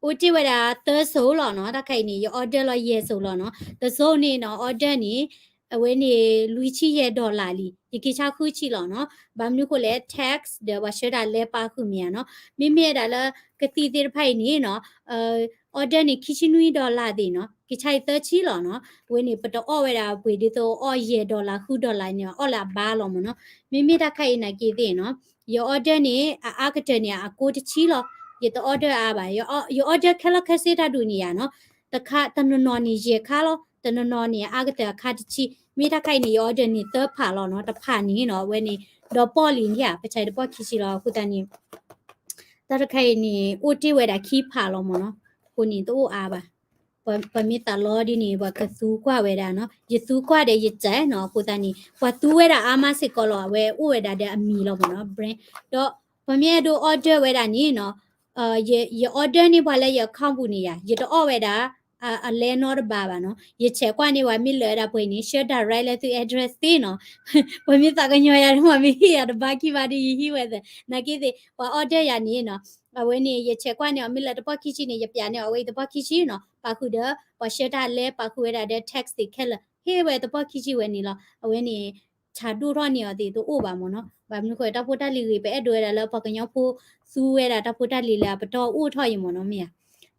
အိၣ်တ့ၢ်ဝဲဒၣ်သၢစိၤလီၤနီၤ တၢ်ခါအံၤန့ၣ် ယ order လီၤယဲၢ်စိၤလီၤနီၤ တစိၤန့ၣ်နီၤ order န့ၣ် အဝဲန့ၣ် လွံၢ်ဆံယဲၢ် dollar လံ ယက့ၤဆါဃုဆံလီၤနီၤ ဘၣ်မနုၤဃိလဲၣ် tax ဒီးပှၤဆှၢတၢ်လဲပာ်ဃုာ်မ့ၢ်ဧါနီၤ မ့မ့ၢ်ဝဲဒၣ်လၢကသံၣ်သ့ၣ်တဖၣ်အံၤန့ၣ်နီၤ order န့ၣ် ခံဆံနွံ dollar သ့ၣ်နီၤ က့ၤဆါအံၤသၢဆံလီၤနီၤ အဝဲန့ၣ် ပတအီၣ်ဝဲဒၣ်ပှ့ၤဒ်သိးအီၣ်ယဲၢ် dollar ဃု dollar န့ၣ် အီၣ်လၢအဘါလီၤမ့ၢ်နီၤ မ့မ့ၢ်တၢ်ခါအံၤနာ်က့သ့ၣ်နီၤ ယ order န့ၣ် အအါကတၢၢ်န့ၣ် အကိတဆံလီၤ ယတ order အါဘၣ် ယ order ခဲလၢာ်ခဲဆ့တၢ်ဒုးန့ၣ်ယၤနီၤ တခါ တနီၤနီၤန့ၣ် ယဲၢ်ခါလီၤ တနီၤနီၤန့ၣ် အအါကတၢၢ်အခါတဆံ မ့ၢ်တၢ်ခါအံၤန့ၣ် ယ order န့ၣ် သၢဖးလီၤနီၤ တဖးန့ၣ်နီၤ အဝဲန့ၣ် ဒီးပီၣ်လံန့ၣ်ဧါ ပဆါတပီၢ်ခံဆံလီၤ အဃိသတးန့ၣ် တၢ်တခါအံၤန့ၣ် အိၣ်တ့ၢ်ဝဲဒၣ်ခံဖးလီၤမ့ၢ်နီၤ အဃိန့ၣ် တအိၣ်အါဘၣ် ပှၤမ့ၢ်သးလီဒ်န့ၣ် ပှၤကသူကွၢ်ဝဲဒၣ်နီၤ ယသူကွၢ်ဒီးယစဲးနီၤ အဃိသတးန့ၣ် ပှၤသူဝဲဒၣ်အါမးစ့ၢ်ကီးလီၤ အဝဲအိၣ်ဝဲဒၣ်ဒီးအမံၤလီၤမ့ၢ်နီၤ brand ဒီးပှၤမ့ၢ်အဲၣ်ဒိး order ဝဲဒၣ်န့ၣ်နီၤ ယ order န့ၢ်ပှၤလၢယ account ပူၤန့ၣ်ယၤ ယတအီၣ်ဝဲဒၣ် အလဲနီတဘါဘၣ်နီၤ ယဆဲးကွၢ်န့ၢ်ပှၤမ့ၢ်လၢာ်ဝဲဒၣ်ပှဲၤန့ၣ် ဆှၢ direct လၢသု address သ့နီၤ ပှၤမ့ၢ်သးကညီၤယၤန့ၣ် ပှၤမ့ၢ်ဟ့ၣ်ယၤတဘါခံဘါဒီးယဟံးဝဲသ့ နာ်က့သ့ၣ် ပှၤ order ယၤန့ၣ်နီၤ အဝဲန့ၣ် ယဆဲးကွၢ်န့ၢ်အီၤမ့ၢ်လၢတပီၢ်ခံဆံန့ၣ် ယပျးန့ၢ်အီၤဝဲအံၤတပီၢ်ခံဆံနီၤ ပာ်ဃုာ်ဒီး ပှၤဆှၢတၢ်လဲပာ်ဃုာ်ဝဲဒၣ်ဒီး tax သ့ၣ်ခဲလၢာ် ဟ့ၣ်ဝဲတပီၢ်ခံဆံဝဲန့ၣ်လီၤ အဝဲန့ၣ် ဆးဒိၣ်ထီၣ်န့ၢ်အီၤသ့ၣ်တအိၣ်ဘၣ်မ့ၢ်နီၤ ဘၣ်မနုၤဃိတၢ်ဖိတၢ်လံၤဂ့ၤ ပအဲၣ်ဒိးဝဲဒၣ်လၢပှၤကညီဖိသူဝဲဒၣ်တၢ်ဖိတၢ်လံၤလၢအပတီၢ်အိၣ်ထီၣ်အံၤမ့ၢ်နီၤ မ့ၢ်ဧါ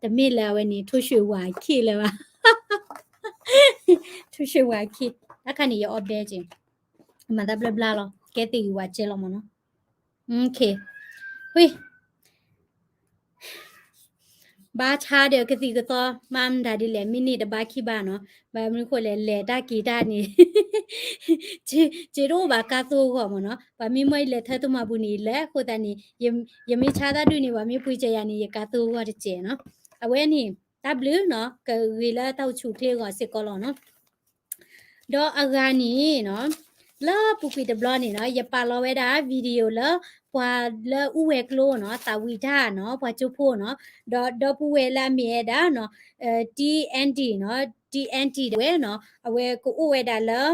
တမ့ၢ်လၢအဝဲန့ၣ် ထိၣ်ရွှ့ၣ်ဝါခ့ၣ်လၢၤဘၣ် ထိၣ်ရွှ့ၣ်ဝါခ့ၣ် တၢ်ခါန့ၣ် ယ order က့ၤ မၤသးဘျၢဘျါလီၤ ကဲသ့ၣ်ဂ့ၤဝဲကဲလီၤမ့ၢ်နီၤ ဝံ ဘါဆါဒီးကသံၣ်ကသီ မၤမတၤဒ်လဲၣ် မ့ၢ်န့ၢ်တဘါခံဘါနီၤ ဘၣ်မနုၤဃိလဲၣ် လဲၤတၢ်က့ၤတၢ်န့ၣ် စ့တအိၣ်ဘၣ်ကါသိအဂီၢ်မ့ၢ်နီၤ ပှၤမ့ၢ်မၢအံၤလဲၤထၢတၢ်မၤဘူၣ်န့ၣ်လဲၤ အဃိသတးန့ၣ် ယမ့ၢ်ဆါတၢ်ဒုးန့ၣ် ပှၤမ့ၢ်ပှ့ၤစၢၤယၤန့ၣ် ယကါသိအဂီၢ်တစဲးနီၤ အဝဲန့ၣ် တၢ်ဘျုးနီၤ ကဂ့ၤလၢတၢ်အိၣ်ဆူၣ်အိၣ်ချ့အဂီၢ်စ့ၢ်ကီးလီၤနီၤ ဒီးအဂၤန့ၣ်နီၤ လၢပူၤကွံာ်တဘျီန့ၣ်နီၤ ယပာ်လီၤဝဲဒၣ် video လၢ ပှၤလၢအူဝဲၤကျိနီၤ သးဝံၣ်တၢ်နီၤ ပှၤကၠိဖိနီၤ ဒီးဒီပုၢ်ဝဲၢ်လၢအမ့ၢ်ဝဲဒၣ်နီၤ တီၣ်အဲၣ်တီၣ်နီၤ တီၣ်အဲၣ်တီၣ် ဒၣ်ဝဲနီၤ အဝဲကအိၣ်ဝဲဒၣ်လၢ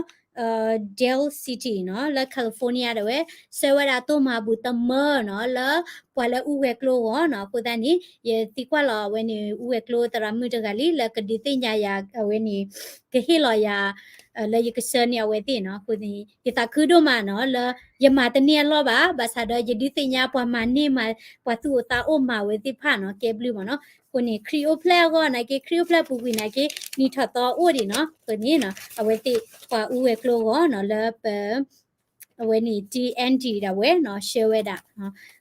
Dale City နီၤ လၢ California ဒၣ်ဝဲ ဆှၢဝဲဒၣ်တၢ်မၤဘူၣ်တမၢနီၤ လၢပှၤလၢအူဝဲၤကျိအဂီၢ်နီၤ အဃိသတးန့ၣ် ယသံကွၢ်လီၤအဝဲန့ၣ် အူဝဲၤကျိသရၣ်မုၣ်တဂၤလံ လၢကဒုးသ့ၣ်ညါယၤ အဝဲန့ၣ် ကဟ့ၣ်လီၤယၤ လၢယကဆှၢန့ၢ်အဝဲသ့ၣ်နီၤ အဃိန့ၣ် ယသးခုဒိၣ်မးနီၤ လၢယမၤတန့ၢ်အလီၢ်ဘၣ် ဘၣ်ဆၣ်ဒီးယဒုးသ့ၣ်ညါပှၤမၤန့ၢ်မၤ ပှၤသူၣ်အိၣ်သးအိၣ်မၤဝဲသ့ၣ်တဖၣ်နီၤ ကဲဘျုးမ့ၢ်နီၤ အဃိန့ၣ် ခရံာ်အိၣ်ဖျဲၣ်အဂီၢ်နာ်က့ ခရံာ်အိၣ်ဖျဲၣ်ပူၤကွံာ်နာ်က့ နံၣ်ထီၣ်သီအိၣ်ဒံးနီၤ အဃိန့ၣ်နီၤ အဝဲသ့ၣ်ပှၤအူဝဲၤကျိအဂီၢ်နီၤ လၢပ အဝဲန့ၣ် တီၣ်အဲၣ်တီၣ် ဒၣ်ဝဲနီၤ ဆှၢဝဲဒၣ်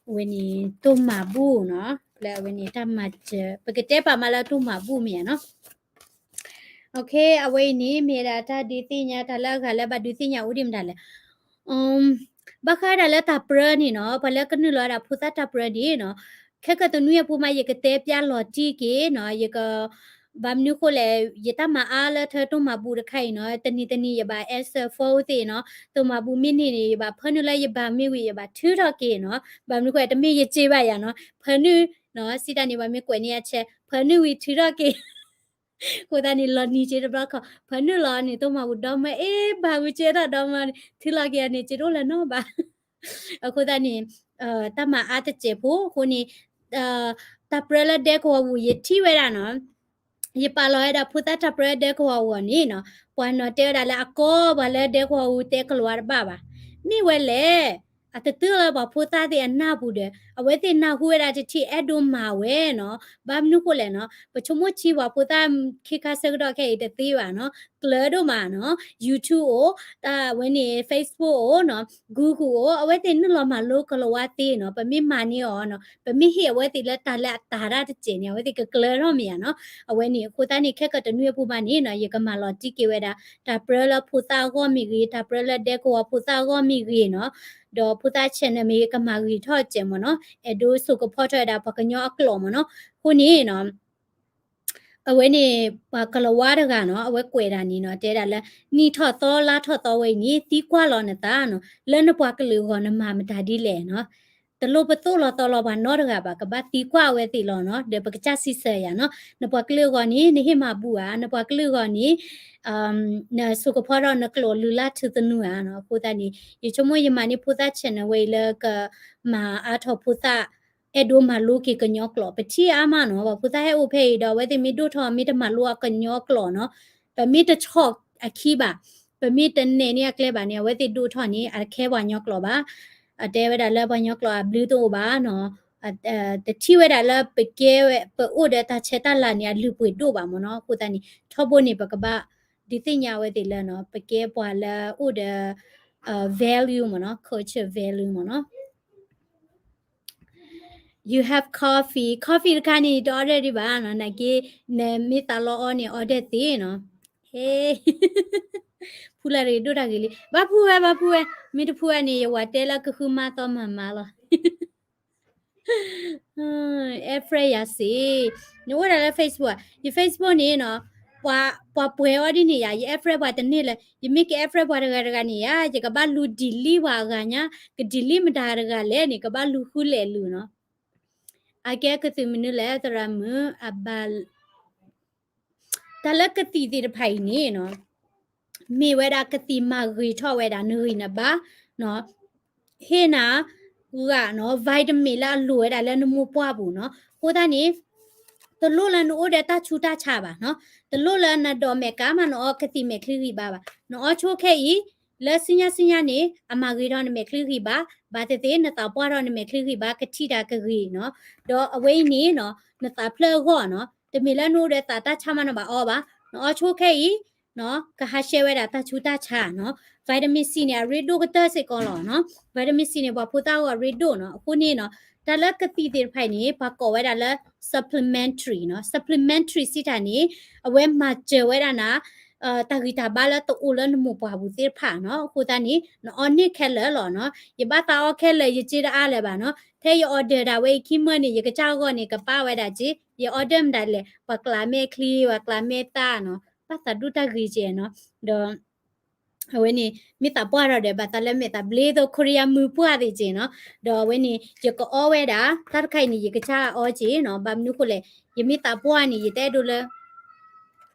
အဝဲန့ၣ် တၢ်မၤဘူၣ်နီၤ လၢအဝဲန့ၣ် တၢ်မၤစၢၤ ပကတဲပာ်မးလၢတၢ်မၤဘူၣ်မ့ၢ်ဧါနီၤ အဝဲအံၤန့ၣ် မ့ၢ်ဒၣ်တၢ်ဒုးသ့ၣ်ညါ တၢ်လၢအဂၤလၢဘၣ်ဒုးသ့ၣ်ညါအိၣ်ဒံးမတၤလဲၣ် ဘၣ်ဃးဒၣ်လၢတၢ်ပြၢန့ၣ်နီၤ ပှၤလၢကနုာ်လီၤဝဲဒၣ်ဖိသၣ်တၢ်ပြၢန့ၣ်နီၤ ခဲကတနွံအပူၤမး ယကတဲပျၢ်လီၤတံၢ်က့ၤနီၤ ယက ဘၣ်မနုၤဃိလဲၣ် ယတၢ်မၤအါလၢထၢတၢ်မၤဘူၣ်တခါအံၤနီၤ တနံၤတနံၤယဘၣ် answer phone သ့ၣ်နီၤ တၢ်မၤဘူၣ်မ့ၢ်န့ၢ်န့ၣ် ယဘၣ်ဖၢနုာ်လၢယဘၣ်မ့ၢ်ဝံၤ ယဘၣ်ထုးထီၣ်က့ၤနီၤ ဘၣ်မနုၤဃိလဲၣ် တမ့ၢ်ယစ့ဘၣ်ယၤနီၤ ဖၢနုာ်နီၤ စံးတၢ်န့ၣ် ပှၤမ့ၢ်ကွဲးန့ၢ်အဆဲး ဖၢနုာ်ဝံၤထုးထီၣ်က့ၤ အဃိသတးန့ၣ် လီၤနံၤက့ၤတဘျီခီ ဖၢနုာ်လီၤန့ၣ် တၢ်မၤဘူၣ်ဒီမါ အ့ ဘၣ်ဝံၤကဲထီၣ်ဒီမါန့ၣ် ထုးလီၤက့ၤအန့ၣ် က့ၤတအိၣ်လၢၤနီတဘျီဘၣ် အဃိသတးန့ၣ် တၢ်မၤအါတစဲးဖိအဃိန့ၣ် တၢ်ပြၢလၢဒဲကဝီၤပူၤ ယထံၣ်ဝဲဒၣ်နီၤ, ယပာ်လီၤဝဲဒၣ်ဖိသၣ်တၢ်ပြၢဒဲကဝီၤပူၤအီၤန့ၣ်နီၤ, ပှၤနီၤတဲဝဲဒၣ်လၢအကီ ပှၤလၢဒဲကဝီၤပူၤတဲကလၤဝါတဘၣ်ဘၣ်. မ့ၢ်ဝဲလဲၣ်, အတတုၤလၢပှၤဖိသၣ်သ့ၣ်အနၢ်ပူၤဒီး အဝဲသ့ၣ်နၢ်ဟူဝဲဒၣ်တထံၣ်အဲၣ်ဒိးမၤဝဲနီၤ. ဘၣ်မနုၤဃိလဲၣ်နီၤ, ပဆိကမိၣ်ထံပှၤဖိသၣ်ခံခါဆၢကတီၢ်ခဲအံၤတသ့ဘၣ်နီၤ, ကျၢၤဒိၣ်မးနီၤ, YouTube အိၣ်, တၢ်ဝဲန့ၣ် Facebook အိၣ်နီၤ, Google အိၣ်, အဝဲသ့ၣ်နုာ်လီၤမၤလိကလၤဝါသ့နီၤ, ပမ့ၢ်မၤန့ၢ်အီၤနီၤ, ပမ့ၢ်ဟ့ၣ်အဝဲသ့ၣ်လၢတၢ်လၢအတၤတၢ်တစဲးန့ၣ် အဝဲသ့ၣ်ကကျၢၤထီၣ်မ့ၢ်ဧါနီၤ. အဝဲန့ၣ် အဃိသတးန့ၣ် ခဲကတနွံအပူၤဘၣ်န့ၣ်နီၤ, ယကမၤလီၤတံၢ်က့ၤဝဲဒၣ် တၢ်ပြၢလၢဖိသၣ်အဂီၢ်မ့ၢ်ဂ့ၤ, တၢ်ပြၢလၢဒဲကဝီၤဖိသၣ်အဂီၢ်မ့ၢ်ဂ့ၤနီၤ, ဒီးဖိသၣ် channel မ့ၢ်ဂ့ၤ ကမၤဂ့ၤထီၣ်စဲးမ့ၢ်နီၤ, အဲၣ်ဒိးစိာ်ကဖီထီၣ်ဝဲဒၣ်ပှၤကညီအကျိာ်မ့ၢ်နီၤ. အဃိန့ၣ်နီၤ အဝဲန့ၣ် ပှၤကလၤဝါတဂၤနီၤ, အဝဲကွဲးဒၣ်န့ၣ်နီၤ, တဲဒၣ်လၢ နံၣ်ထီၣ်သီလါထီၣ်သီဝဲအံၤန့ၣ် သံကွၢ်လီၤနသးနီၤ, လၢနပှၤကလုာ်အဂီၢ် နမၤမတၤဒ်လဲၣ်နီၤ. တလိၣ်ပသိၣ်လီၤသီလီၤပှၤနီတဂၤဘၣ်, ကဘၣ်သံကွၢ်အဝဲသ့ၣ်လီၤနီၤ, ဒီးပကစၢ်စံးဆၢယၤနီၤ, နပှၤကလုာ်အဂီၢ်န့ၣ် နဟ့ၣ်မၤဘူၣ်ဧါ, နပှၤကလုာ်အဂီၢ်န့ၣ် နစိာ်ကဖီထီၣ်နကျိာ်လုၢ်လၢ်ထူသနူဧါနီၤ. အဃိသတးန့ၣ် ယဆိကမိၣ်ယမၤန့ၢ်ဖိသၣ် channel ဝဲအံၤလၢကမၤအါထီၣ်ဖိသၣ် အဲၣ်ဒိးမၤလိက့ၤကညီကျိာ်, ပထံၣ်အါမးနီၤ, ပှၤဖိသၣ်ဟဲအိၣ်ဖဲအံၤဒီး အဝဲသ့ၣ်မ့ၢ်ဒိၣ်ထီၣ် မ့ၢ်တမၤလိအကညီကျိာ်နီၤ, ပမ့ၢ်တဆီၣ်အခံဘၣ်, ပမ့ၢ်တနဲၣ်န့ၢ်အကျဲဘၣ်န့ၣ် အဝဲသ့ၣ်ဒိၣ်ထီၣ်န့ၣ် အတခဲပှၤကညီကျိာ်ဘၣ်. အတဲဝဲဒၣ်လၢပှၤကညီကျိာ်အဘျုးတအိၣ်ဘၣ်နီၤ, တထံၣ်ဝဲဒၣ်လၢပကဲဝဲ ပအိၣ်ဒီးတၢ်ဆဲးတၢ်လၤန့ၣ် အလုၢ်ပှ့ၤဒိၣ်ဘၣ်မ့ၢ်နီၤ. အဃိသတးန့ၣ် ထီဘိန့ၣ် ပကဘၣ်ဒုးသ့ၣ်ညါအဝဲသ့ၣ်လၢနီၤ, ပကဲပှၤလၢအိၣ်ဒီး value မ့ၢ်နီၤ, culture value မ့ၢ်နီၤ. You have coffee. Coffee တခါန့ၣ် ယတ order ဒံးဘၣ်နီၤ, နာ်က့ နမ့ၢ်သးလီအီၤန့ၣ် order သ့နီၤ. ဟဲ ဖူလၢတဂ့ၤဒိၣ်တၢ်ဂ့ၤလံ, ဘၣ်ဖူဝဲ ဘၣ်ဖူဝဲ, မ့ၢ်တဖူဝဲန့ၣ် ယဝၤတဲလၢကဃုမါသီမၤမါလီၤ. Add friend ယၤစ့ၢ်, နအိၣ်ဒၣ်လၢ Facebook ဧါ, ယ Facebook န့ၣ်နီၤ, ပှၤ ပှၤပှဲၤအီၤဒ်န့ၣ်ယၤ, ယ add friend ပှၤတန့ၢ်လၢၤ, ယမ့ၢ်က add friend ပှၤတဂၤတဂၤန့ၣ်ယၤ, ယကဘၣ်လူၤ delete ပှၤအဂၤညါ, က delete မတၤတဂၤလဲၣ်န့ၣ် ကဘၣ်လူၤဃုလဲၤလူၤနီၤ. အကဲကသုးမနုၤလဲၣ် သရၣ်မုၣ် အဘၣ် တၢ်လၢကသံၣ်သ့ၣ်တဖၣ်အံၤန့ၣ်နီၤ, မ့ၢ်ဝဲဒၣ်ကသံၣ်မၤဂ့ၤထီၣ်ဝဲဒၣ်နဂံၢ်နဘါနီၤ, ဟ့ၣ်နၤ ဂၤနီၤ vitamin လၢအလိၣ်ဝဲဒၣ်လၢနမိၢ်ပှၢ်ပူၤနီၤ. အဃိသတးန့ၣ် တလိၣ်လၢနအိၣ်ဒီးတၢ်ဆူးတၢ်ဆါဘၣ်နီၤ, တလိၣ်လၢနဒိးမဲာ်ကါမး နအီကသံၣ်မဲာ်ချံဂံၢ်ဘါဘၣ်, နအီဆိခဲအံၤ လၢဆူညါဆူညါန့ၣ် အမၤဂ့ၤထီၣ်နမဲာ်ချံဂံၢ်ဘါ, ဘၣ်သ့ၣ်သ့ၣ်နသးပှၢ်ထီၣ်နမဲာ်ချံဂံၢ်ဘါ ကထံၣ်တၢ်ကဂ့ၤနီၤ. ဒီးအဝဲအံၤန့ၣ်နီၤ နသးဖျၢၣ်အဂီၢ်နီၤ, တမ့ၢ်လၢနအိၣ်ဒီးသးတၢ်ဆါမးနဘၣ်အီဘၣ်, နအီဆိခဲအံၤ ကဟးဆှဲးဝဲဒၣ်တၢ်ဆူးတၢ်ဆါနီၤ. vitamin C န့ၣ် အရ့ဒိၣ်ကတၢၢ်စ့ၢ်ကီးလီၤနီၤ. vitamin C န့ၣ် ပှၤဖိသၣ်အဂီၢ်အရ့ဒိၣ်နီၤ. အဃိန့ၣ်နီၤ တၢ်လၢကသံၣ်သ့ၣ်တဖၣ်အံၤန့ၣ် ပှၤကိးဝဲဒၣ်လၢ supplementary နီၤ. supplementary စံးတၢ်န့ၣ် အဝဲမၤစၢၤဝဲဒၣ်နၤ တၢ်ဂံၢ်တၢ်ဘါလၢတအိၣ်လၢနမိၢ်ပှၢ်ပူၤသ့ၣ်တဖၣ်နီၤ. အဃိသတးန့ၣ် နအီန့ၢ်ခဲလၢာ်လီၤနီၤ. ယဘၣ်သးအီခဲလၢာ် ယစ့တအါလၢၤဘၣ်နီၤ. ထဲယ order ဒၣ်ဝဲအံၤခံမၢန့ၣ် ယကစၢ်အဂီၢ်န့ၣ် ကပာ်ဝဲဒၣ်စ့, ယ order မတၤလဲၣ် ပှၤကျးမဲာ်ချံ ပှၤကျးမဲာ်သၣ်နီၤ. ဘၣ်သးဒိၣ်တၢ်ဂ့ၤကဲနီၤ. ဒီး အဝဲန့ၣ် မ့ၢ်သးပှၢ်ထီၣ်ဒီး ဘၣ်သးလၢမဲာ်သးဘျ့သိး ခိရံယါမုၢ်ပှၢ်သ့ၣ်ကဲနီၤ. ဒီးအဝဲန့ၣ် ယကအီဝဲဒၣ် တၢ်တခါအံၤန့ၣ် ယကစၢ်အီကဲနီၤ. ဘၣ်မနုၤဃိလဲၣ် ယမ့ၢ်သးပှၢ်န့ၣ် ယတအဲၣ်ဒိးလၢ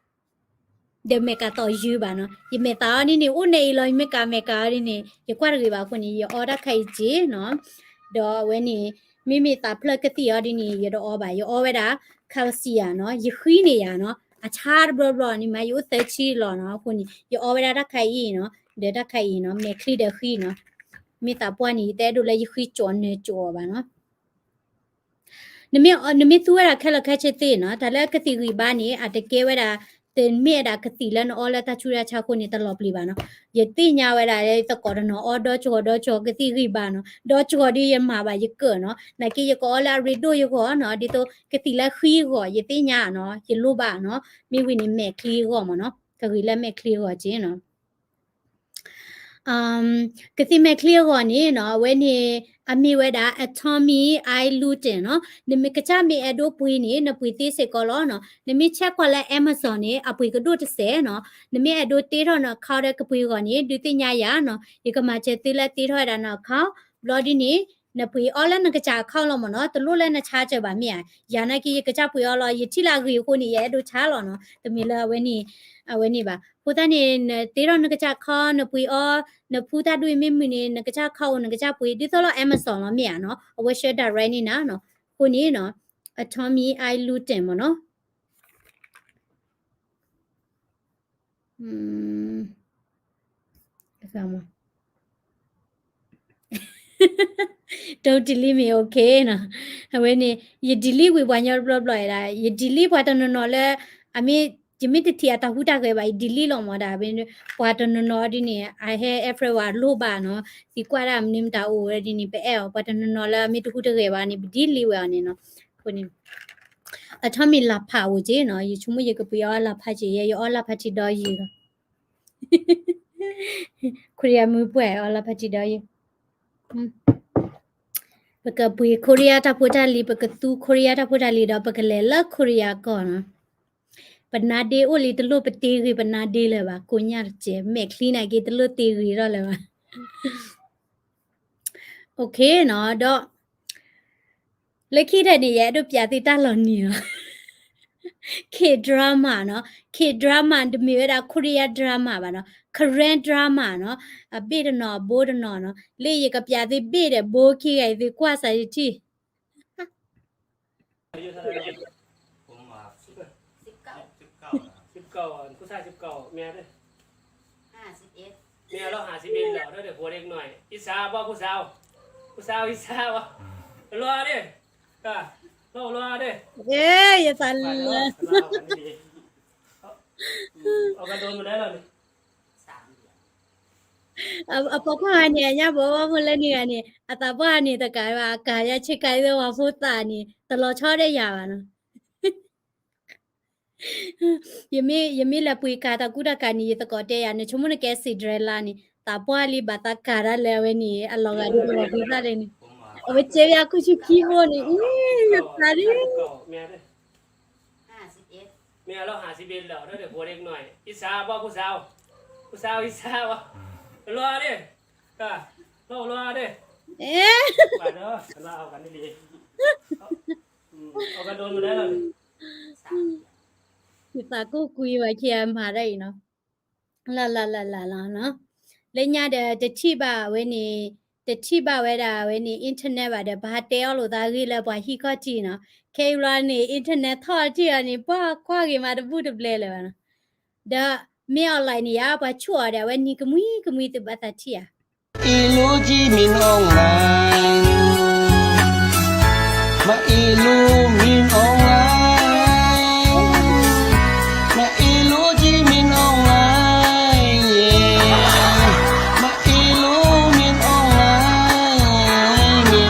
ဒီးမဲာ်ကးသီၣ်ယုၢ်ဘၣ်နီၤ. ယမဲာ်သးအီဒ်န့ၣ် အိၣ်န့ၣ်အံၤလီၤ, ယမ့ၢ်ကးမဲာ်ကးအီဒ်န့ၣ် ယကွၢ်တဂ့ၤဘၣ်အဃိန့ၣ် ယအီတၢ်ခါအံၤကဲနီၤ. ဒီးအဝဲန့ၣ် မ့မ့ၢ်သးဖျၢၣ်ကသံၣ်အီဒ်န့ၣ် ယတအီဘၣ်, ယအီဝဲဒၣ် calcium နီၤ, ယဃံန့ၢ်ယၤနီၤ, အဆါတဘျီဘျီန့ၣ်မး ယအိၣ်သၢဆံလီၤနီၤ, အဃိန့ၣ် ယအီဝဲဒၣ်တၢ်ခါအံၤနီၤ, ဒီးတၢ်ခါအံၤနီၤ မဲာ်ချံဒီးဃံနီၤ, မ့ၢ်သးပှၢ်န့ၣ် ယတအဲၣ်ဒိးလၢယဃံကၠီၤနၢၤကၠီၤအီၤဘၣ်နီၤ. နမ့ၢ် နမ့ၢ်သူဝဲဒၣ်ခဲလၢာ်ခဲဆ့သ့နီၤ, တၢ်လၢကသံၣ်ဂံၢ်ဘါန့ၣ် အတကဲဝဲဒၣ် တမ့ၢ်ဝဲဒၣ်ကသံၣ်လၢနအီလၢတၢ်ဆူးတၢ်ဆါအဃိန့ၣ် တလီၤပျံၤဘၣ်နီၤ. ယသ့ၣ်ညါဝဲဒၣ်လၢသကိးတနီၤအီဒီကီၤဒီကီၤကသံၣ်ဂံၢ်ဘါနီၤ, ဒီကီၤဒီးယမၤဘၣ်ယကၢၣ်နီၤ, နာ်က့ယကအီလၢအရ့ဒိၣ်ယဂီၢ်နီၤ, ဒ်သိးကသံၣ်လၢဃံအဂီၢ် ယသ့ၣ်ညါနီၤ, ယလိၣ်ဘၣ်နီၤ, မ့ၢ်ဝံၤန့ၣ်မဲာ်ချံအဂီၢ်မ့ၢ်နီၤ, ကဂ့ၤလၢမဲာ်ချံအဂီၢ်က့နီၤ. ကသံၣ်မဲာ်ချံအဂီၢ်န့ၣ်နီၤ, အဝဲန့ၣ် အမ့ၢ်ဝဲဒၣ် Atomy Eye Lutein နီၤ. နမ့ၢ်ကစၢ်မ့ၢ်အဲၣ်ဒိးပှ့ၤန့ၣ် နပှ့ၤသ့စ့ၢ်ကီးလီၤနီၤ. နမ့ၢ်ဆဲးကွၢ်လၢ Amazon န့ၣ် အပှ့ၤကဒိၣ်တစဲးနီၤ. နမ့ၢ်အဲၣ်ဒိးတ့ထီၣ်န account ဒီးကပှ့ၤအဂီၢ်န့ၣ် ဒုးသ့ၣ်ညါယၤနီၤ. ယကမၤစၢၤသုလၢတ့ထီၣ်ဝဲဒၣ်န account ဘျီဒ်န့ၣ် နပှ့ၤအီလၢနကစၢ် account လီၤမ့ၢ်နီၤ, တလိၣ်လၢန charge ဘၣ်မ့ၢ်ဧါ, ယၤနာ်က့ ယကစၢ်ပှ့ၤအီလီၤ, ယထံၣ်လၢအဂ့ၤအဃိန့ၣ် ယအဲၣ်ဒိး charge လီၤနီၤ, တမ့ၢ်လၢအဝဲန့ၣ် အဝဲန့ၣ်ဘၣ်. အဃိသတးန့ၣ် နတ့ထီၣ်နကစၢ် account နပှ့ၤအီ, နဖူတၢ်ဒူၣ်အံၤမ့ၢ်မုာ်န့ၣ် နကစၢ် account အိၣ် နကစၢ်ပှ့ၤ ဒ်သိးလီၤ Amazon လီၤမ့ၢ်ဧါနီၤ, အဝဲဆှၢ direct န့ၢ်နၤနီၤ, အဃိန့ၣ်နီၤ, Atomy I Luten မ့ၢ်နီၤ. Don't delete me, okay နီၤ. အဝဲန့ၣ် ယ delete ဝံၤပှၤညီတဘျီဘျီဒၣ်, ယ delete ပှၤတနီၤနီၤလၢ အမ့ၢ် ယမ့ၢ်တထံၣ်အတၢ်ဟူးတၢ်ဂဲၤဘၣ် ယ delete လီၤမ့ၢ်ဒၣ်, ပှၤတနီၤနီၤဒ်န့ၣ် I have everyone လိၣ်ဘၣ်နီၤ, သံကွၢ်ဒၣ်မနုၤမတၤအိၣ်ဝဲဒ်န့ၣ် ပအဲၣ်အီၤ, ပှၤတနီၤနီၤလၢအမ့ၢ်တဟူးတဂဲၤဘၣ်န့ၣ် ပ delete ဝဲအီၤန့ၣ်နီၤ. အဃိန့ၣ် Atomy လၢ်ဖးအိၣ်က့နီၤ, ယဆိကမိၣ်ယကပှ့ၤအီလၢ်ဖးက့, ယဲယအီလၢ်ဖးထံဒီးယံၤလီၤ. ခိရံယါမုၢ်ပှဲၤအီလၢ်ဖးထံဒီးယံၤ, ပကပှ့ၤခိရံယါတၢ်ဖိတၢ်လံၤ, ပကသူခိရံယါတၢ်ဖိတၢ်လံၤဒီး ပကလဲၤလၢခိရံယါကီၢ်နီၤ. ပနါဒ့အိၣ်လံတလိၣ်ပတ့ဂ့ၤပနါဒ့လၢၤဘၣ်, ကိညၢ်တစဲး မဲာ်ချံနာ်က့တလိၣ်တ့ဂ့ၤထီၣ်လၢၤဘၣ်. Okay နီၤ, ဒီး လၢခံတၢၢ်န့ၣ် ယအဲၣ်ဒိးပျးသုတၢ်လီၤနံၤလီၤ. K drama နီၤ, K drama တမ့ၢ်ဝဲဒၣ် Korea drama ဘၣ်နီၤ, Korean drama နီၤ, အဘ့ၣ်တနီၤ အဘိတနီၤနီၤ, လၢယကပျးသုဘ့ၣ်ဒီး ဘိခံဂၤအံၤ သုကွၢ်စးယထံၣ် สิบเก้า สิบเก้า สิบเก้า เมียเด้อ ห้าสิบเอ็ด เมียเราห้าสิบเอ็ดแล้วเด้อ เดี๋ยวผัวเด็กหน่อย อิสาบ่ผู้สาว ผู้สาวอิสาบ่ รอเด้อ อ่ะ รอ รอเด้อ เอ้ย อย่าสั่นเลย เอากันโดนมาได้แล้วนี่ အပိာ်ခွါဂၤန့ၣ် အညါဘိဘၣ်ဖိလၢနံၤဂၤန့ၣ် အသးပှၢ်န့ၣ်တကးဘၣ် အကၤယါဆ့ကၤအံၤဝဲပှၤဖိသၣ်န့ၣ် တလီၤဆီဒီးယၤဘၣ်နီၤ. ယမ့ၢ် ယမ့ၢ်လဲၤပှ့ၤကၤတၢ်ကူတၢ်ကၤန့ၣ် ယသကိးတဲယၤ နဆိကမိၣ်နကဲ Cinderella န့ၣ် သးပှၢ်လံဘၣ်သးကၤတၢ်လၢအဝဲန့ၣ် အလီၤဂာ်ဒ်သိးပှၤဖိသၣ်ဒဲးန့ၣ် အဝဲစဲဘၣ်ယၤခိၣ်ဆူခံဖိန့ၣ် အံၤ ယသးဒ် မ့ၢ်အလီၤ ห้าสิบเอ็ด แล้ว เดี๋ยวผัวเด็กหน่อย อิสาบ่ผู้สาว ผู้สาวอิสาบ่ รอเด้อ อ่ะ รอ รอเด้อ เอ๊ะ มาเด้อ มาเอากันดีๆ อืม เอากันโดนมาได้แล้วนี่ ယသးကိၢ်ကွံာ်ဝဲ ခံဂၤမၤဒၣ်အံၤနီၤ လၢ်လၢ်လၢ်လၢ်လီၤနီၤ လၢညါဒီး တထံၣ်ဘၣ်ဝဲန့ၣ် တထံၣ်ဘၣ်ဝဲဒၣ်ဝဲန့ၣ် internet ဘၣ်ဒီး ပဟးတဲအီၣ်လိာ်သးဂ့ၢ်လၢပှၤဟံၣ်ခီၣ်ထံးနီၤ ခဲအံၤဘျီန့ၣ် internet ထီၣ်ထံၣ်အီၤန့ၣ် ပှၤကွၢ်ဂ့ၤမးတဘူၣ်တဘျဲလၢၤဘၣ်နီၤ ဒီး မ့ၢ် online န့ၣ်ယါ ပှၤဆိၣ်အီၤဒီး အဝဲနံၤကမှံကမှံသုဘၣ်သးထံၣ်ဧါ မ့ၢ် online မ့ၢ် online မ့ၢ် online မ့ၢ် online မ့ၢ်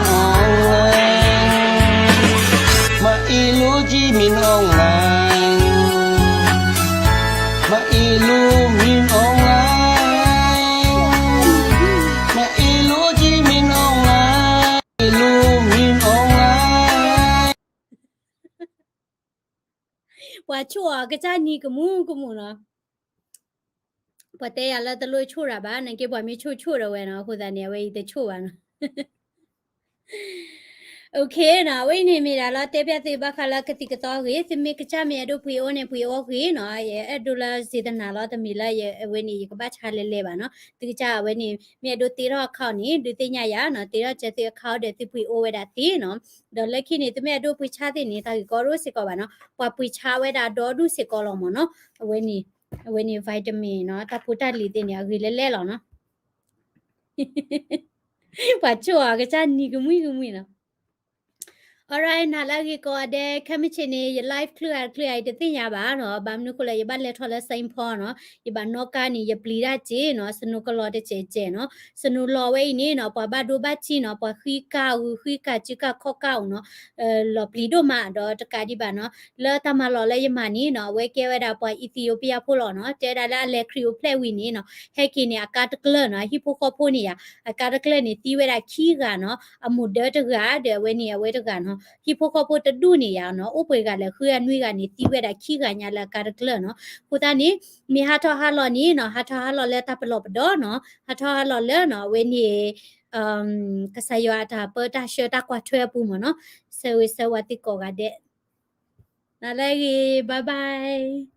online မ့ၢ် online မ့ၢ် online မ့ၢ် online မ့ၢ် online မ့ၢ် online မ့ၢ် online ပှၤဆိၣ်အီၤကစၢ်နံၤကမူၣ်ကမူၣ်နီၤ ပှၤတဲယၤလၢတလိၣ်ဆိၣ်တၢ်ဘၣ် နာ်က့ပှၤမ့ၢ်ဆိၣ်ဆိၣ်ဒီးဝဲနီၤ အဃိသတးန့ၣ် အဝဲအံၤတဆိၣ်ဘၣ်နီၤ Okay နီၤ အဝဲအံၤန့ၣ်မ့ၢ်ဒၣ်လီၤ တဲဘၣ်သုဘၣ်ဃးလၢကသံၣ်ကသီအဂ့ၢ် သုမ့ၢ်ကစၢ်မ့ၢ်အဲၣ်ဒိးပှ့ၤအိၣ်န့ၣ် ပှ့ၤအိၣ်ဂ့ၤနီၤ ယအဲၣ်ဒိးလၢစ့တနၤလီၤ တမ့ၢ်လၢအဝဲန့ၣ် ယကဘၣ်ဆါလဲၤလဲၤဘၣ်နီၤ သုကစၢ်အဝဲန့ၣ် မ့ၢ်အဲၣ်ဒိးတ့ထီၣ် account န့ၣ် ဒုးသ့ၣ်ညါယၤနီၤ တ့ထီၣ်စၢၤသု account ဒီးသုပှ့ၤအိၣ်ဝဲဒၣ်သ့နီၤ ဒီးလၢခံန့ၣ် သုမ့ၢ်အဲၣ်ဒိးပှ့ၤဆါသ့ၣ်န့ၣ် တၢ်ဂ့ၢ်ကီဒိၣ်စ့ၢ်ကီးဘၣ်နီၤ ပှၤပှ့ၤဆါဝဲဒၣ်ဒီဒူၣ်စ့ၢ်ကီးလီၤမ့ၢ်နီၤ အဝဲန့ၣ် အဝဲန့ၣ် vitamin နီၤ တၢ်ဖိတၢ်လံၤသ့ၣ်န့ၣ် အဂ့ၤလဲၣ်လဲၣ်လီၤနီၤ ပှၤဆိၣ်အီၤကစၢ်နံၤကမှံကမှံနီၤ Alright နၤလၢအဂ့ၤကိးဂၤဒဲး ခဲမုၢ်ဆ့ၣ်န့ၣ် ယ live ချုးဂၤတချုးဂၤအံၤတသ့ၣ်ညါဘၣ်နီၤ ဘၣ်မနုၤဃိလဲၣ် ယဘၣ်လဲၤထီၣ်လၢ Saint Paul နီၤ ယဘၣ်နီၣ်ကါန့ၣ် ယပျံၤတၢ်စ့နီၤ snow ကလီၤတစဲးစဲးနီၤ snow လီၤဝဲအံၤန့ၣ်နီၤ ပှၤဘၣ်ဒိဘၣ်ထံးနီၤ ပှၤဃံကၢ်ဂုၤဃံကၢ်စုကၢ်ခီၣ်ကၢ်အိၣ်နီၤ လီၤပျံၤဒိၣ်မးဒီးတကးဒံးဘၣ်နီၤ လၢတၢ်မၤလီၢ်လၢယမၤန့ၣ်နီၤ အဝဲကဲဝဲဒၣ်ပှၤ Ethiopia ဖိလီၤနီၤ တဲဒၣ်လၢအလဲၤခရံာ်အိၣ်ဖျဲၣ်ဝံၤန့ၣ်နီၤ ဟဲက့ၤန့ၣ် အကါတကျၢၢ်နီၤ ဟံၣ်ဖိဃီဖိန့ၣ်ယါ အကါတကျၢၢ်န့ၣ် သံဝဲဒၣ်ခံဂၤနီၤ အမိၢ်ဒၢတဂၤဒီးအဝဲန့ၣ် အဝဲတဂၤနီၤ ဟံၣ်ဖိဃီဖိတဒူၣ်န့ၣ်ယါနီၤ အိၣ်ပှဲၤဂၤလဲၣ်ဃုဂၤနွံဂၤန့ၣ် သံဝဲဒၣ်ခံဂၤညါလၢအကါတကျၢၢ်နီၤ အဃိသတးန့ၣ် မ့ၢ်ဟးထီၣ်ဟးလီၤန့ၣ်နီၤ ဟးထီၣ်ဟးလီၤလၢတၢ်ပလီၢ်ပဒီနီၤ ဟးထီၣ်ဟးလီၤလၢနီၤ အဝဲန့ၣ် ကစၢ်ယွၤအတၢ်ပၢတၢ်ဆှၢတၢ်ကွၢ်ထွဲအပူၤမ့ၢ်နီၤ, ဆၢဂ့ၤဆၢဝါသုကိးဂၤဒဲး, နၤလၢအဂ့ၤ, bye bye.